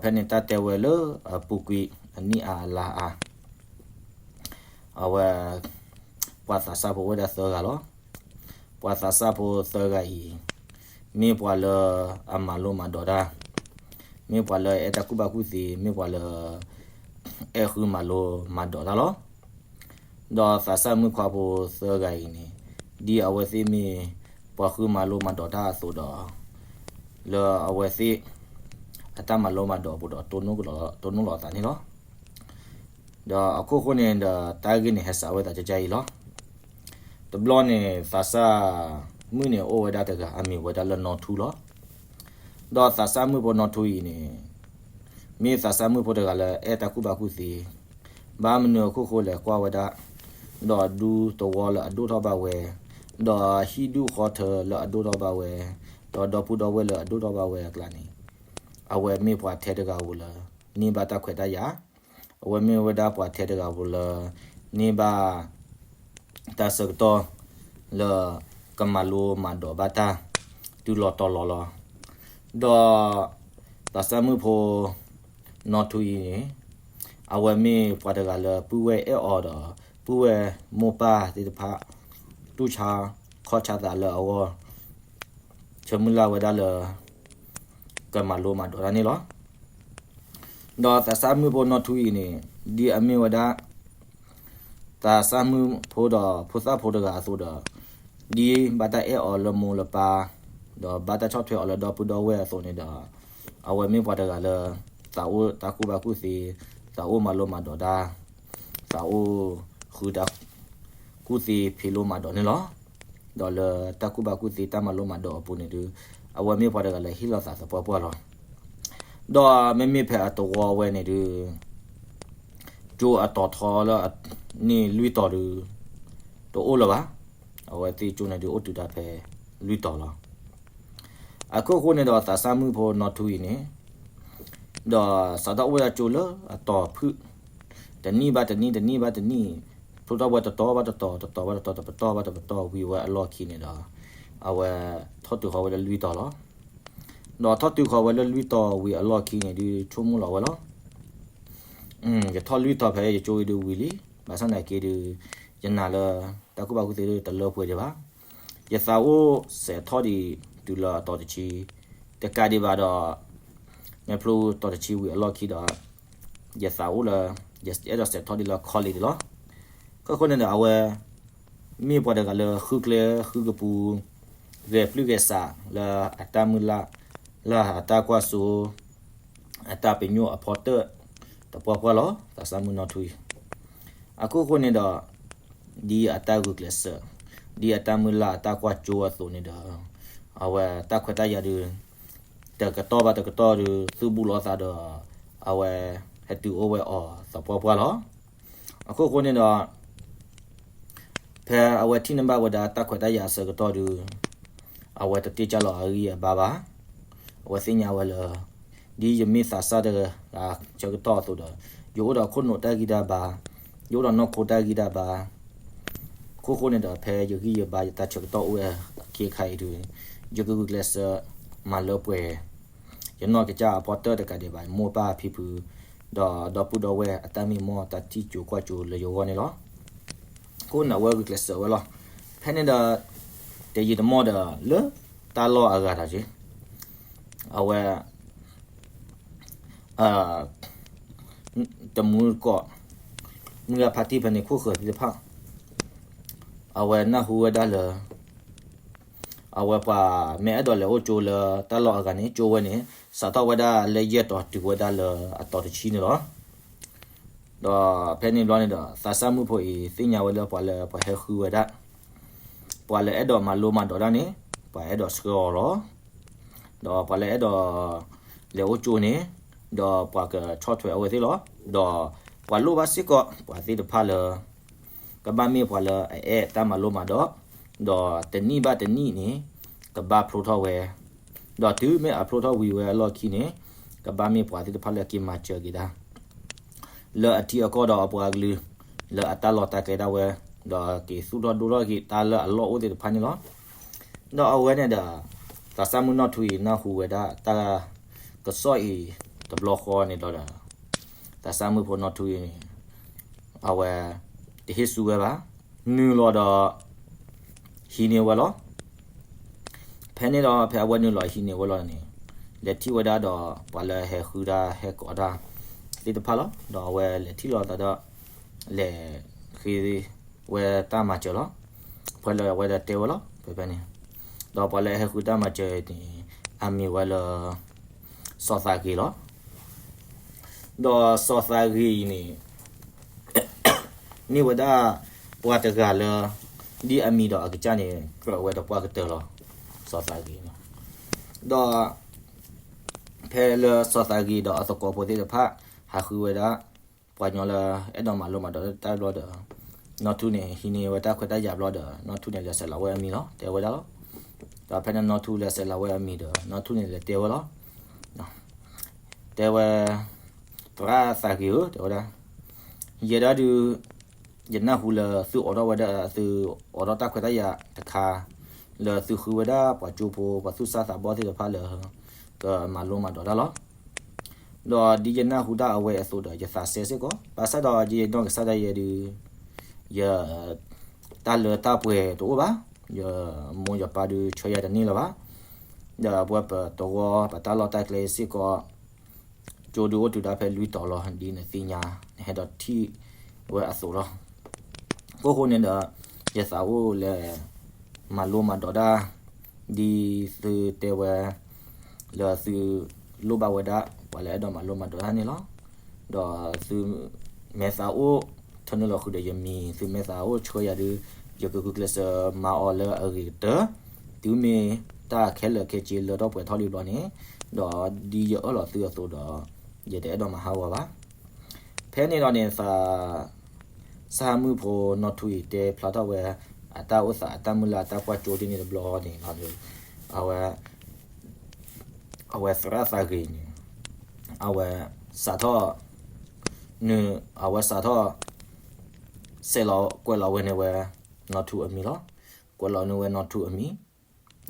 ဖဲန့ၣ်တၢ်တဲဝဲလၢအပူၤကွံာ်အနံၣ်အါအလါအါ အဝဲ ပှၤသးစၢ်ဖိအိၣ်ဝဲဒၣ်သၢဂၤလီၤ. ပှၤသးစၢ်ဖိသၢဂၤအံၤ မ့ၢ်ပှၤလၢအမၤလိမၤဒိးတၢ်, မ့ၢ်ပှၤလၢအဲၣ်တၢ်ကူၣ်ဘၣ်ကူၣ်သ့, မ့ၢ်ပှၤလၢ အဲၣ်ဃုမၤလိမၤဒိးတၢ်လီၤ. ဒီးသးစၢ်မုၣ်ခွါဖိသၢဂၤအံၤန့ၣ် ဒ်အဝဲသ့ၣ်မ့ၢ်ပှၤဃုမၤလိမၤဒိးတၢ်အသိးဒီး လၢအဝဲသ့ၣ် အတၢ်မၤလိမၤဒိးအပူၤဒီး တိၢ်နီၣ်လီၤအသးန့ၣ်လီၤ. ဒီးအခိၣ်ဃိန့ၣ်ဒီး တၢ်ဂ့ၢ်န့ၣ်ဟဲစးဝဲသးကကါအံၤလီၤ. တဘျီန့ၣ် သးစၢ်မုၣ်န့ၣ်အိၣ်ဝဲဒၣ်တဂၤ အမံၤဝဲဒၣ်လၢနီၢ်ထူလီၤ. ဒီးသးစၢ်မုၣ်ဖိနီၢ်ထူအံၤန့ၣ် မ့ၢ်သးစၢ်မုၣ်ဖိတဂၤလၢအဲၣ်တၢ်ကူၣ်ဘၣ်ကူၣ်သ့, ဘၣ်မနုၤအခိၣ်ဃိလဲၣ်ကွၢ်ဝဲဒၣ်, ဒီးဒူသဝီလၢအဒိၣ်ထီၣ်ဘၣ်ဝဲ, ဒီးဟံၣ်ဒူၣ်ဃီထၢလၢအဒိၣ်ထီၣ်ဘၣ်ဝဲ, ဒီးဒီပုၢ်ဒီဝဲၢ်လၢအဒိၣ်ထီၣ်ဘၣ်ဝဲအကျါန့ၣ် အဝဲမ့ၢ်ပှၤထဲတဂၤဧိၤလၢ န့ၢ်ဘၣ်တၢ်ခွဲးတၢ်ယာ်, အဝဲမ့ၢ်ဝဲဒၣ်ပှၤထဲတဂၤဧိၤလၢ န့ၢ်ဘၣ် တၢ်ဆၢကတီၢ် လၢကမၤလိမၤဒိးဘၣ်တၢ် တုၤလီၤတီၤလီၤလီၤ. ဒီး သးစၢ်မုၣ်ဖိ နီၢ်ထူအံၤန့ၣ် အဝဲမ့ၢ်ပှၤတဂၤလၢပုၢ်ဝဲၢ်အဲၣ်အီၤဒီး ပုၢ်ဝဲၢ်မိၢ်ပၢ်သ့ၣ်တဖၣ် တူၢ်ဆါခီၣ်ဆါသးလၢအဂီၢ် ဆၢမုၢ်လၢ်ဝဲဒၣ်လၢ ကမၤလိမၤဒိးတၢ်န့ၣ်လီၤ. ဒီးသးစၢ်မုၣ်ဖိနီၢ်ထူအံၤန့ၣ် ဒ်အမ့ၢ်ဝဲဒၣ် သးစၢ်မုၣ်ဖိဒီးဖိသၣ်ဖိတဂၤအသိးဒီး ဒ်ဘၣ်တၢ်အဲၣ်အီၤလၢမိၢ်လၢပၢ်, ဒီးဘၣ်တၢ်ဆီၣ်ထွဲအီၤလၢဒီပုၢ်ဒီဝဲၢ်အသိးန့ၣ်ဒီး အဝဲမ့ၢ်ပှၤတဂၤလၢ သးအိၣ်တၢ်ကူၣ်ဘၣ်ကူၣ်သ့, သးအိၣ်မၤလိမၤဒိးတၢ်, သးအိၣ်ဃုတၢ်ကူၣ်သ့ဖံးလိမၤဒိးန့ၣ်လီၤ. ဒီးလၢတၢ်ကူၣ်ဘၣ်ကူၣ်သ့တၢ်မၤလိမၤဒိးအပူၤန့ၣ်ဒုး အဝဲမ့ၢ်ပှၤတဂၤလၢဟ့ၣ်လီၤသးသပှၢ်ပှၢ်လီၤ. ဒီးမ့မ့ၢ်ဖဲအသဝီဝဲန့ၣ်ဒုး ကၠိအတီၤထီလၢန့ၣ်လွံၢ်တီၤဒုး တအိၣ်လၢၤဘၣ်. အဝဲသ့ၣ်ကၠိန့ၣ်ဒုးအိၣ်တုၤဒၣ်ဖဲလွံၢ်တီၤလီၤ. အခိၣ်ဃိန့ၣ်ဒီးသးစၢ်မုၣ်ဖိနီၢ်ထူအံၤန့ၣ် ဒီးစးထီၣ်အိၣ်ဝဲဒၣ်ကၠိလၢအတီၤဖုၣ် တနံၣ်ဘၣ်တနံၣ် တနံၣ်ဘၣ်တနံၣ် ဖျိထီၣ်ဝဲတတီၤဘၣ်တတီၤ တတီၤဘၣ်တတီၤ တပတီၢ်ဘၣ်တပတီၢ်ဝံၤဝဲအလီၢ်ခံန့ၣ်ဒီး အဝဲထီၣ်တုၤဃီၤဝဲလၢလွံၢ်တီၤလီၤ. ဒီးထီၣ်တုၤဃီၤဝဲလၢလွံၢ်တီၤဝံၤအလီၢ်ခံန့ၣ်ဒုး ဆိကမိၣ်လီၤဝဲလီၤ. ယထီၣ်လွံၢ်တီၤဖဲယကၠိအံၤဒုးဝံၤလံ, ဘၣ်ဆၣ်သနာ်က့ဒုး ယနာ်လၢတၢ်ကူၣ်ဘၣ်ကူၣ်သ့ဒုးတလၢပှဲၤဒံးဘၣ်. ယသးအိၣ်စဲးထီၣ်ဒံးတုၤလၢအတီၤတဆံ တကးဒံးဘၣ်ဒီး မ့ၢ်ဖျိတီၤတဆံဝံၤအလီၢ်ခံဒီး ယသးအိၣ်လၢ ယအဲၣ်ဒိးစဲးထီၣ်ဒံးလၢ college ဒံးလီၤ. အခိၣ်ဃိန့ၣ်ဒီးအဝဲ မ့ၢ်ပှၤတဂၤလၢဃုကျဲဃုကပူၤ ဂဲၤပျုၢ်ဂဲၤဆးလၢအတၢ်မုၢ်လၢ် လၢအတၢ်ကွၢ်စိ အတၢ်ပညိၣ်အဖီတၢၣ် သပှၢ်ပှၢ်လီၤ. သးစၢ်မုၣ်နီၢ်ထူအံၤ အခိၣ်ဃိန့ၣ်ဒီး ဒ်အတၢ်ဂုာ်ကျဲးစၢး ဒ်အတၢ်မုၢ်လၢ်အတၢ်ကွၢ်စိအသိးန့ၣ်ဒီး အဝဲတၢ်ခွဲးတၢ်ယာ်ဒုး တကတီၢ်ဘၣ်တကတီၢ်ဒုး သုးဘူးလိာ်သးဒီး အဝဲဟဲတုၤအိၣ်ဝဲအီၤသပှၢ်ပှၢ်လီၤ. အခိၣ်ဃိန့ၣ်ဒီး ဖဲအဝဲထံၣ်န့ၢ်ဘၣ်ဝဲဒၣ်တၢ်ခွဲးတၢ်ယာ်အဆၢကတီၢ်ဒုး အဝဲတတ့ၢ်ကၢ်လီၤအဂံၢ်အဘါဘၣ်. အဝဲသ့ၣ်ညါဝဲလၢ ဒ်ယမ့ၢ်သးစၢ်တဂၤဆၢကတီၢ်အသိးဒီး ယအိၣ်ဒီးခိၣ်နူာ်တၢ်ဂံၢ်တၢ်ဘါ, ယအိၣ်ဒီးနီၢ်ခိတၢ်ဂံၢ်တၢ်ဘါ အခိၣ်ဃိန့ၣ်ဒီး ဖဲယဂံၢ်ယဘါယတၢ်ဆၢကတီၢ်အိၣ်ဝဲအခဲခါအံၤဒုး ယကဂုာ်ကျဲးစၢးမၤလၢပှဲၤ ယနီၢ်ကစၢ်အဖီတၢၣ်တကးဒံးဘၣ် မိၢ်ပၢ်ဖံဖု ဒီးဒီပုၢ်ဒီဝဲၢ်အတၢ်မံမီၢ်တၢ်ထံၣ်ကိၤကွၢ်ကိၤလၢယဂီၢ်န့ၣ်လီၤ. အဃိန့ၣ် အဝဲဂုာ်ကျဲးစၢးဝဲလီၤ. ဖဲန့ၣ်ဒီး တယံာ်တမီၢ်ဒီး လၢတၢ်လီၢ်အဂၤဒီးက့ အဝဲ တမူတကိး မုၢ်ဂၤဖါတံၢ်ဖဲန့ၣ် ခိၣ်ဃၢၤသ့ၣ်တဖၣ် အဝဲနၢ်ဟူဝဲဒၣ်လၢ အဝဲပှၤမ့ၢ်အဲၣ်ဒိးလဲၤအိၣ်ကၠိလၢတၢ်လီၢ်အဂၤန့ၣ် ကၠိဝဲန့ၣ် စးထီၣ်ဝဲဒၣ်လၢယဲၢ်တီၤတုၤဝဲဒၣ်လၢအတီၤတဆံန့ၣ်လီၤ. ဒီးဖဲန့ၣ်ဘျီန့ၣ်ဒီး သးစၢ်မုၣ်ဖိအံၤ သ့ၣ်ညါဝဲလၢပှၤလၢပှၤဟဲဃုဝဲဒၣ် ပှၤလၢအဲၣ်ဒိးမၤလိမၤဒိးတၢ်န့ၣ် ပှၤအဲၣ်ဒိးဆှၢအီၤလီၤ. ဒီးပှၤလၢအဲၣ်ဒိးလဲၤအိၣ်ကၠိန့ၣ် ဒီးပှၤကဆီၣ်ထွဲအဝဲသ့ၣ်လီၤ. ဒီးပှၤလိၣ်ဘၣ်စ့ၢ်ကီး ပှၤသ့ၣ်တဖၣ်လၢ ကဘၣ်မ့ၢ်ပှၤလၢအအဲၣ်တၢ်မၤလိမၤဒိး, ဒီးတနံၣ်ဘၣ်တနံၣ်န့ၣ် ကဘၣ်ဖျိထီၣ်ဝဲ, ဒီးတုၤမ့ၢ်အဖျိထီၣ်ဝံၤဝဲအလီၢ်ခံန့ၣ် ကဘၣ်မ့ၢ်ပှၤသ့ၣ်တဖၣ်လၢက့ၤမၤစၢၤက့ၤတၢ် လၢအထံအကီၢ်ဒီးအပှၤကလုာ် လၢအတၢ်လီၢ်တၢ်ကျဲဒၣ်ဝဲ, ဒီးက့ၤသူၣ်ထီၣ်ဒိၣ်ထီၣ်က့ၤတၢ်လၢအလီၢ်အိၣ်သ့ၣ်တဖၣ်န့ၣ်လီၤ. ဒီးအဝဲန့ၣ်ဒီး သးစၢ်မုၣ်နီၢ်ထူအံၤ နၢ်ဟူဝဲဒၣ်တၢ်ကစီၣ်အံၤ တဘျီဃီန့ၣ်ဒီး သးစၢ်မုၣ်ဖိနီၢ်ထူအံၤန့ၣ် အဝဲ တဟ့ၣ်ဆူဝဲဘၣ်, နုာ်လီၤဒီး ဟံးန့ၢ်ဝဲလီၤ. ဖဲန့ၣ်ဒီး ဖဲအဝဲနုာ်လီၤဟံးန့ၢ်ဝဲလီၤန့ၣ် လဲၤထံၣ်ဝဲဒၣ်ဒီး ပှၤလၢဟဲဃုတၢ်ဟဲကိးတၢ်သ့ၣ်တဖၣ်လီၤ. ဒီးအဝဲလဲၤထံၣ်လိာ်သးဒီး လဲၤဃ့ဝဲတၢ်မၤစၢၤလီၤ. ဖဲလၢအဝဲဒီးတဲဝဲလီၤ ဖဲဖဲန့ၣ်, ဒီးပှၤလၢအဟဲဃုတၢ်မၤစၢၤန့ၣ် အမံၤဝဲလၢ စီၤသးဂ့ၤလီၤ. ဒီးစီၤသးဂ့ၤအံၤန့ၣ် မ့ၢ်ဝဲဒၣ် ပှၤတဂၤလၢ ဒ်အမံၤဒီးအကစၢ်န့ၣ် ကြၢးဝဲဒီးပှၢ်ကတၢၢ်လီၤ. စီၤသးဂ့ၤန့ၣ်, ဒီး ဖဲလၢစီၤသးဂ့ၤဒီးအသကိးဖိသ့ၣ်တဖၣ် ဟးဃုဝဲဒၣ် ပှၤကညီလၢအဲၣ်ဒိးမၤလိမၤဒိးတၢ်ဘျီဒီး နီၢ်ထူန့ၣ် ဟံးန့ၢ်ဝဲတၢ်ခွဲးတၢ်ယာ်ဘျီဒီး နီၢ်ထူန့ၣ် လဲၤဆဲးလီၤဝဲအမံၤလီၤ တဲဝဲဒၣ်လီၤ. ဒီးဖဲန့ၣ်နီၢ်ထူလဲၤဆဲးလီၤဝဲအမံၤဒီး နီၢ်ထူန့ၣ်လဲၤတဲဝဲလီၤ. တဲဝဲ သရၣ်သးဂ့ၤဧၢ တဲဝဲဒၣ်, ယဲဒၣ်ဒုး ယနၢ်ဟူလၢသုအိးထီၣ်ဝဲဒၣ် သုအိးထီၣ်တၢ်ခွဲးတၢ်ယာ်တခါ လၢသုဃုဝဲဒၣ်ပှၤကၠိဖိ ပှၤသူၣ်စၢ်သးဘီၣ်သ့ၣ်တဖၣ်လၢ ကမၤလိမၤဒိးတၢ်လီၤ. ဒီးဒ်ယနၢ်ဟူတၢ်အဝဲအသိးဒီး ယသးစဲစ့ၢ်ကီး, ဘၣ်ဆၣ်ဒီးယနီၢ်ကစၢ်ဒၣ်ယဲဒုး ယ တၢ်လၢတၢ်ပှဲၤတအိၣ်ဘၣ်, ယမိၢ်ယပၢ်ဒုးဆှၢယၤတန့ၢ်လၢၤဘၣ်, ဒီးပဝဲပတဝီပတၢ်လီၢ်တၢ်ကျဲစ့ၢ်ကီး ကၠိဒုးအိၣ်တုၤဒၣ်ဖဲလွံၢ်တီၤလီၤ ဒ်နသ့ၣ်ညါ နဟဲဒီးထံၣ်ဝဲအသိးလီၤ. အဃိဃိန့ၣ်ဒီး ယသးအိၣ်လဲၤ မၤလိမၤဒိးတၢ် ဒ်သုတဲဝဲ လၢသုလိၣ်ဘၣ်ဝဲဒၣ် ပှၤလၢအဲၣ်ဒိးမၤလိမၤဒိးတၢ်န့ၣ်လီၤ. ဒီးသု မ့ၢ်သးအိၣ်ထၢနုာ်လီၤဃုာ်ဒီးယမံၤ သုမ့ၢ်သးအိၣ်ဆှၢယၤဒုး ယကဂုာ်ကျဲးစၢးမၤအီၤလၢအဂ့ၤကတၢၢ်, တုၤမ့ၢ်တၢ်ခဲလၢာ်ခဲဆ့လၢထီၣ်ပှဲၤထီၣ်လံဘျီန့ၣ်, ဒီးဒ်ယအၢၣ်လီၤသုအသိးဒီး ယတအဲၣ်ဒိးမၤဟးဂီၤဘၣ်. ဖဲန့ၣ်ဒီးန့ၣ် သး စၢ်မုၣ်ဖိနီၢ်ထူအံၤတဲဖျါထီၣ်ဝဲ အတၢ်အိၣ်သးအတၢ်မုၢ်လၢ်အတၢ်ကွၢ်ကၠိဒ်န့ၣ်တဘျီန့ၣ်လီၤဒီး အဝဲ အဝဲသရၣ်သးဂ့ၤန့ၣ် အဝဲစးထီၣ် နုာ် အဝဲစးထီၣ် ဆဲးလီၤကွဲးလီၤဝဲန့ၢ်ဝဲ နီၢ်ထူအမံၤလီၤ. ကွဲးလီၤန့ၢ်ဝဲနီၢ်ထူအမံၤ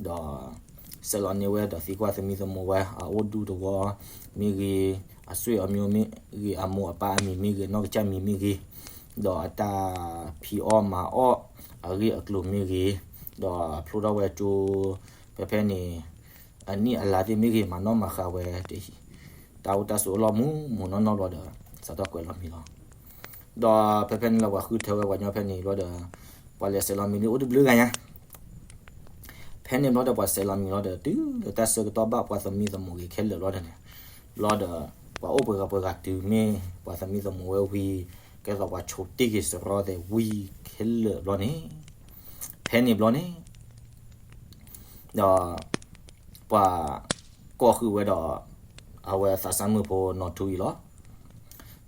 ဒီး ဆဲးလီၤန့ၢ်ဝဲဒီးသံကွၢ်သမံသမိးဝဲ အအိၣ်ဒူသဝီမ့ၢ်ဂ့ၤ, အဆွေအမျိုးမ့ၢ်ဂ့ၤ, အမိၢ်အပၢ်အမံၤမ့ၢ်ဂ့ၤ, နီၢ်ကစၢ်မံၤမ့ၢ်ဂ့ၤ, ဒီးအတၢ်ဖံးအီၣ်မၤအီၣ်အဂ့ၢ်အကျိၤမ့ၢ်ဂ့ၤ, ဒီးဖျိထီၣ်ဝဲကၠိ ဖဲဖဲန့ၣ် အနံၣ်အလါသ့ၣ်မ့ၢ်ဂ့ၤ မၤနီၣ်မၤဃါဝဲ တၢ်အိၣ်တၢ်ဆိးအလီၢ်မူးမူးနီၢ်နီၢ်ဘျီဒီး စးထီၣ်ကွဲးလီၤမံၤလီၤ. ဒီးဖဲဖဲန့ၣ်လၢပှၤဃုထၢဝဲပှၤညီဖဲန့ၣ်ဘျီဒီး ပှၤလဲၤဆဲးလီၤမံၤန့ၣ်အိၣ်တဘျုးဂၤညါ ဖဲန့ၣ်ဘျီဒီးပှၤဆဲးလီၤမံၤလီၤဒီး တုၤလၢတၢ်ဆၢကတီၢ်ဘၣ်ပှၤသမံသမိးဂ့ၤခဲလၢာ်ဘျီဒီးန့ၣ် ဘျီဒီး ပှၤအိၣ်ပှဲၤဂၤပှဲၤဂၤတုၤမ့ၢ်ပှၤသမံသမိးဝဲဝံၤ ကဲသိးပှၤဆိးတ့ၢ်က့ၤစရီသဲးဝံၤခဲလၢာ်ဘျီန့ၣ် ဖဲန့ၣ်ဘျီန့ၣ် ဒီး ပှၤ ကိးဃုာ်ဝဲဒီး အဝဲသးစၢ်မုၣ်ဖိနီၢ်ထူအံၤလီၤ.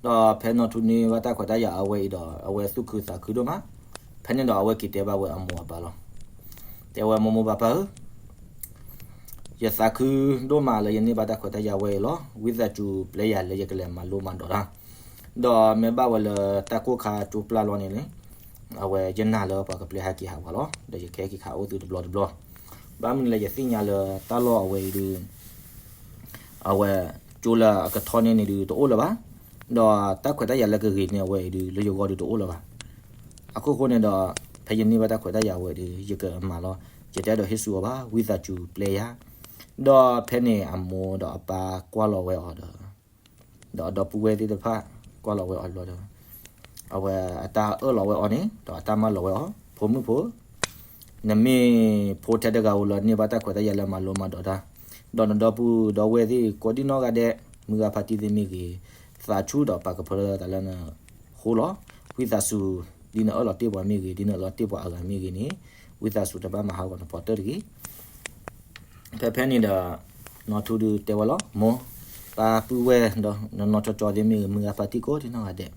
ဒီးဖဲနီၢ်ထူန့ၢ်ဘၣ်တၢ်ခွဲးတၢ်ယာ်အဝဲအံၤဒီး အဝဲသူၣ်ခုသးခုဒိၣ်မး, ဖဲန့ၣ်ဒီးအဝဲက့ၤတဲဘၣ်ဝဲအမိၢ်အပၢ်လီၤ. တဲဝဲမိၢ်မိၢ်ပၢ်ပၢ်ဧၢ, ယသးခုဒိၣ်မးလၢယန့ၢ်ဘၣ်တၢ်ခွဲးတၢ်ယာ်ဝဲအံၤလီၤ. ဝံသးစူၤပျဲယၤလၢယကလဲၤမၤလိမၤဒိးတၢ်, ဒီးမ့ၢ်ဘၣ်ဝဲလၢတၢ်ကိၢ်ခါကၠိပျၢ်လီၤန့ၣ်န့ၣ် အဝဲယနာ်လၢပှၤကပျဲဟးက့ၤဟးဝဲလီၤ. ဒီးယကဟဲက့ၤခးအိၣ်သုတဘျီတဘျီ, ဘၣ်မနုၤလၢယသ့ၣ်ညါလၢတၢ်လီၢ်အဝဲအံၤဒုး အဝဲ ကၠိလၢအကထီၣ်န့ၢ်န့ၣ်ဒုးတအိၣ်လၢၤဘၣ်, ဒီးတၢ်ခွဲးတၢ်ယာ်လၢကဂ့ၤန့ၢ်အဝဲအံၤဒုး လၢယဂီၢ်ဒုးတအိၣ်လၢၤဘၣ်. အခိၣ်ဃိန့ၣ်ဒီး ဖဲယန့ၢ်ဘၣ်တၢ်ခွဲးတၢ်ယာ်ဝဲဒုး ယကမၤလီၤ. ယတအဲၣ်ဒိးဟ့ၣ်ဆူၣ်အီၤဘၣ်, ဝံသးစူၤပျဲယၤ. ဒီးဖဲန့ၣ်အမိၢ်ဒီးအပၢ်ကွၢ်လီၤဝဲအီၤဒီး ဒီးအဒီပုၢ်ဝဲၢ်သ့ၣ်တဖၣ် ကွၢ်လီၤဝဲအီၤတဘျီဒီး အဝဲအတၢ်အၢၣ်လီၤဝဲအီၤန့ၣ် ဒီးအတၢ်မၢလီၤဝဲအီၤ, ဖိမုၣ်ဖိ နမ့ၢ်ဖိထဲတဂၤဧိၤလၢန့ၢ်ဘၣ်တၢ်ခွဲးတၢ်ယာ်လၢမၤလိမၤဒိးတၢ်, ဒီးနဒီပုၢ်ဒီဝဲၢ်သ့ၣ်ကိးဒံနီၢ်ဂၤဒဲး, မုၢ်ဂၤဖါတံၢ်သ့ၣ်မ့ၢ်ဂ့ၤ, သးဆူၣ်ဒီးပာ်ကဖၢလၢတၢ်လၢနဃိလီၤ. ဝံသးစူၤ ဒ်နအၢၣ်လီၤတ့ၢ်ပှၤမ့ၢ်ဂ့ၤ, ဒ်နအၢၣ်လီၤတ့ၢ်ပှၤအဂၤမ့ၢ်ဂ့ၤန့ၣ်, ဝံသးစူၤတဘၣ်မၤဟးဂီၤနဖီတၢၢ်တဂ့ၤ. ဖဲဖဲန့ၣ်ဒီး နီၢ်ထူဒုးတဲဝဲလီၤ, မိၢ်, ပၢ်ပုၢ်ဝဲၢ်ဒီး နီၢ်နီၢ်ကၠီကၠီသ့ၣ်မ့ၢ်ဂ့ၤ, မုၢ်ဂၤဖါတံၢ်ကိးဒံနီၢ်ဂၤဒဲး,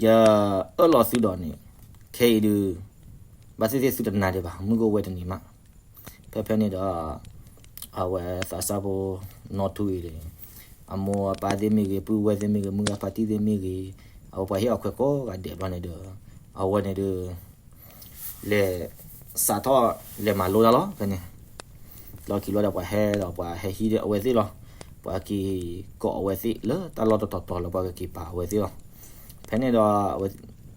ယအၢၣ်လီၤသုဒီးန့ၣ်, ခဲအံၤဒုး ဘၣ်သ့ၣ်သ့ၣ်သုတနာ်ဒံးဘၣ်, မုၢ်ကအိၣ်ဝဲတနံၤမး. ဖဲဖဲန့ၣ်ဒီး အဝဲသးစၢ်ဖိနီၢ်ထူအံၤန့ၣ် အမိၢ်အပၢ်သ့ၣ်မ့ၢ်ဂ့ၤ, ပုၢ်ဝဲၢ်သ့ၣ်မ့ၢ်ဂ့ၤ, မုၢ်ဂၤဖါတံၢ်သ့ၣ်မ့ၢ်ဂ့ၤ, အဝဲပှၤဟ့ၣ်အီၤခွဲးကိးဂၤဒဲးဘျီန့ၣ်ဒီး အဝဲန့ၣ်ဒုး လဲၤစးထီၣ်လဲၤမၤလိတၢ်လီၤ. ဖဲန့ၣ် လီၢ်ခံဘျီဒီးပှၤဟဲဒီးပှၤဟဲဟံးအဝဲသ့ၣ်လီၤ. ပှၤက့ၤကိးအဝဲသ့ၣ်လၢတၢ်လီၢ်တတီၤတီၤလၢပှၤကက့ၤပာ်အဝဲသ့ၣ်လီၤ. ဖဲန့ၣ်ဒီး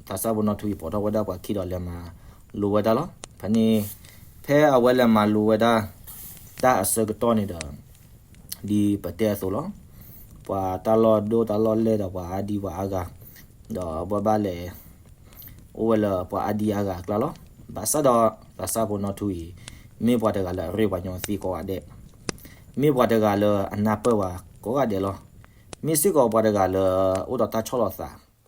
သးစၢ်ဖိနီၢ်ထူအံၤပိာ်ထီၣ်ဝဲဒၣ်ပှၤခံဒီးလဲၤမၤလိဝဲဒၣ်လီၤ. ဖဲန့ၣ် ဖဲအဝဲလဲၤမၤလိဝဲဒၣ် တၢ်အဆၢကတီၢ်န့ၣ်ဒီး ဒ်ပတဲအသိးလီၤ. ပှၤတၢ်လီၢ်ဒိၣ်တၢ်လီၢ်လဲၢ်ဒီးပှၤအါဒံပှၤအါဂၤ, ဒီးဘၣ်ဘၣ်လဲၣ် အိၣ်ဝဲလၢပှၤအါဒံအါဂၤအကျါလီၤ. ဘၣ်ဆၣ်ဒီးသးစၢ်ဖိနီၢ်ထူအံၤ မ့ၢ်ပှၤတဂၤလၢအရ့ပှၤကညီသ့ကိးဂၤဒဲး, မ့ၢ်ပှၤတဂၤလၢအနၢ်ပၢၢ်ပှၤကိးဂၤဒဲးလီၤ. မ့ၢ်စ့ၢ်ကီးပှၤတဂၤလၢ အိၣ်ဒီးတၢ်ဆီၣ်လီၤသး, အိၣ်ဒီးတၢ်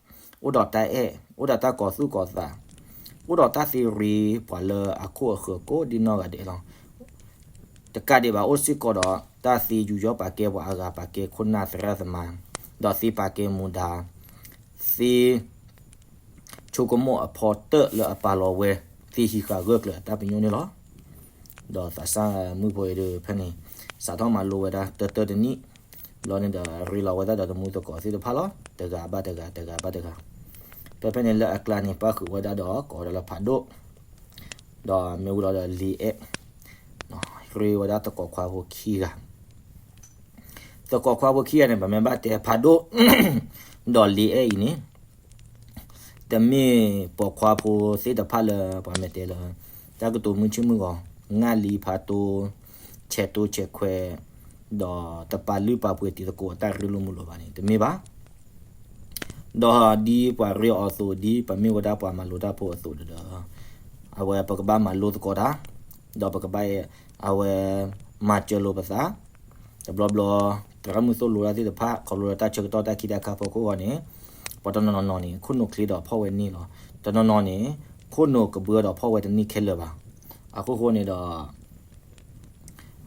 အဲၣ်, အိၣ်ဒီးတၢ်ကီၤသူၣ်ကီၤသး, အိၣ်ဒီးတၢ်သ့ရ့ပှၤလၢအခိၣ်အဃၢၤကိးဒ်နီၢ်ဂၤဒဲးလီၤ. တကးဒံးဘၣ် အိၣ်စ့ၢ်ကီးဒီးတၢ်သ့ယူးယီၣ်ပာ်ကဲပှၤအါဂၤ, ပာ်ကဲခိၣ်နၢ်သရၣ်သမါ, ဒီးသ့ပာ်ကဲမူဒါ, သ့ဆိကမိၣ်အဖီတၢၣ်လၢအပာ်လီၤဝဲ, သ့ဟံးဃာ်ဂၢၢ်ကျၢၤအတၢ်ပညိၣ်န့ၣ်လီၤ. ဒီးသးစၢ်မုၣ်ဖိအံၤဒီး ဖဲန့ၣ် စးထီၣ်မၤလိဝဲဒၣ်တၢတၢတနံၣ်, ဘျီန့ၣ်ဒီး ရ့လီၤဝဲဒၣ်ဒီးတမူသကိးသ့ၣ်တဖၣ်လီၤ, တဂၤဘၣ်တဂၤ, တဂၤဘၣ်တဂၤ. ဖဲဖဲန့ၣ်လၢအကျါန့ၣ် ပၣ်ဃုာ်ဝဲဒၣ်ဒီးကိးဝဲဒၣ်လၢဖးဒိၣ်, ဒီးမ့ၢ်ဝံၤလီၤဒီးလ့အဲၣ်, ရ့ဝဲဒၣ်သကိးခွါဖိခံဂၤ. သကိးခွါဖိခံဂၤန့ၣ် ပမ့ၢ်ဘၣ်တဲဖးဒိၣ် ဒီးလ့အဲၣ်အံၤန့ၣ် တမ့ၢ်ပိာ်ခွါဖိသ့ၣ်တဖၣ်လၢပှၤမ့ၢ်တဲလၢ တၢ်ကတိၤမုၢ်ဆ့ၣ်မုၢ်ဂီၤ, ငၣ်လံဖးတိ, ဆဲးတိဆဲးခွဲး, ဒီးတပာ်လုၢ်ပာ်ပှ့ၤတံၤသကိးအတၢ်ရ့လိာ်မုာ်လိာ်ဘၣ်န့ၣ် တမ့ၢ်ဘၣ်. ဒီးဒ်ပှၤရ့အီၤအသိး, ဒ်ပမ့ၢ်ဝဲဒၣ်ပှၤမၤလိတၢ်ဖိအသိးဒီး, အဝဲပကဘၣ်မၤလိသကိးတၢ်, ဒီးပကဘၣ် အဝဲ မၤစၢၤလိာ်ပသး, တဘျီဘျီ သရၣ်မုၣ်သိၣ်လိတၢ်သ့ၣ်တဖၣ် ခီဖျိလၢတၢ်ဆၢကတီၢ်တၢ်ခံတၢ်ခါဖီခိၣ်အဂီၢ်န့ၣ်, ပှၤတနီၤနီၤန့ၣ် ခိၣ်နူာ်ချ့ဒီးဖီၣ်ဝဲန့ၢ်လီၤ. တနီၤနီၤန့ၣ် ခိၣ်နူာ်ကဘှၢဒီးဖီၣ်ဝဲတန့ၢ်ခဲလၢာ်ဘၣ်. အခိၣ်ဃိန့ၣ်ဒီး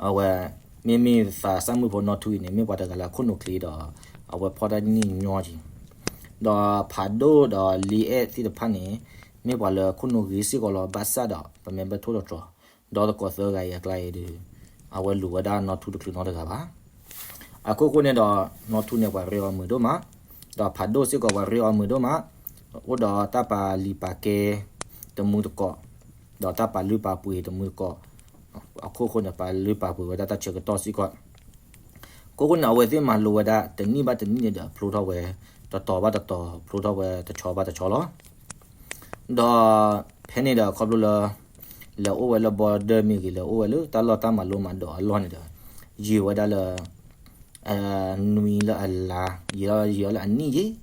အဝဲ မ့မ့ၢ်သးစၢ်မုၣ်ဖိနီၢ်ထူအံၤန့ၣ် မ့ၢ်ပှၤတဂၤလၢအခိၣ်နူာ်ချ့ဒီး အဝဲဖီၣ်တၢ်တန့ၢ်ညီက့ၤ, ဒီးဖးဒိၣ်ဒီးလ့အဲၣ်သ့ၣ်တဖၣ်န့ၣ် မ့ၢ်ပှၤလၢခိၣ်နူာ်ဂ့ၤစ့ၢ်ကီးလီၤ. ဘၣ်ဆၣ်ဒီး ပမ့ၢ်ဘၣ်ထိၣ်သတြီၤ ဒီသကိးသၢဂၤအံၤအကျါအံၤဒီး အဝဲလူၤဝဲဒၣ်နီၢ်ထူတချုးနီတဂၤဘၣ်. အခိၣ်ဃိန့ၣ်ဒီး နီၢ်ထူန့ၣ်ပှၤရ့အီၤမုာ်ဒိၣ်မး, ဒီးဖးဒိၣ်စ့ၢ်ကီးပှၤရ့အီၤမုာ်ဒိၣ်မး, အိၣ်ဒီးတၢ်ပာ်လုၢ်ပာ်ကဲတမူသကိး, ဒီးတၢ်ပာ်လုၢ်ပာ်ပှ့ၤတမူသကိး, အခိၣ်ဃိန့ၣ် ပာ်လုၢ်ပာ်ပှ့ၤဝဲဒၣ်တၢ်ဆၢကတီၢ်စ့ၢ်ကီး. အခိၣ်ဃိန့ၣ် အဝဲသ့ၣ်မၤလိဝဲဒၣ်တနံၣ်ဘၣ်တနံၣ်န့ၣ်ဒီး ဖျိထီၣ်ဝဲ တတီၤဘၣ်တတီၤ, ဖျိထီၣ်ဝဲတဆီဘၣ်တဆီလီၤ. ဒီးဖဲန့ၣ်ဒီးခီဖျိလၢ လဲၤအိၣ်ဝဲလၢ border မ့ၢ်ဂ့ၤ, လဲၤအိၣ်ဝဲလၢတၢ်လီၢ်တၢ်မၤလိမၤဒိးအလီၢ်န့ၣ်ဒီး ယံာ်ဝဲဒၣ်လၢ နွံလၢအလါ, ယံာ်လီၤယံာ်လီၤလၢအနံၣ်ယံာ်.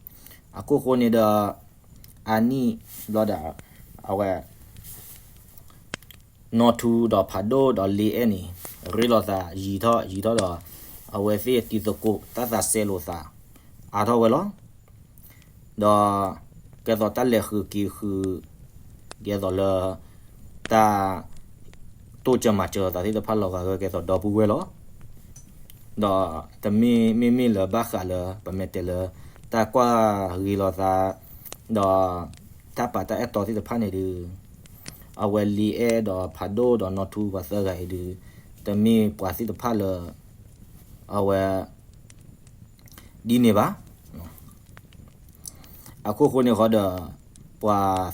အခိၣ်ဃိန့ၣ်ဒီး အနံၣ်ဘျီဒီး အဝဲ နီၢ်ထူဒီးဖးဒိၣ်ဒီးလ့အဲၣ်န့ၣ် ရ့လိာ်သးယံာ်ထီၣ်ယံာ်ထီၣ်ဒီး အဝဲသ့ၣ်တံၤသကိးတၢ်သးစဲလိာ်သး အါထီၣ်ဝဲလီၤ. ဒီး ကဲသိးတၢ်လဲၤဃုာ်က့ၤဃုာ် ကဲသိးလၢ တၢ် တိၢ်စၢၤမၤစၢၤလိာ်သးသ့ၣ်တဖၣ်လီၤဂာ်ဂၢၢ်ကဲသိးဒီပုၢ်ဝဲၢ်လီၤ. ဒီးတမ့ၢ်မ့မ့ၢ်လၢဘၣ်ဃးလၢ ပမ့ၢ်တဲလၢ တၢ်ကွၢ်ဂ့ၤလိာ်သး ဒီး တၢ်ပာ်တၢ်အဲၣ်တီသ့ၣ်တဖၣ်န့ၣ်ဒုး အဝဲလ့အဲၣ်ဒီးဖးဒိၣ်ဒီးနီၢ်ထူပှၤသၢဂၤအံၤဒုး တမ့ၢ်ပှၤသ့ၣ်တဖၣ်လၢ အဝဲ ဒ်န့ၣ်ဘၣ်. အခိၣ်ဃိန့ၣ်ဃီဒီး ပှၤသၢဂၤ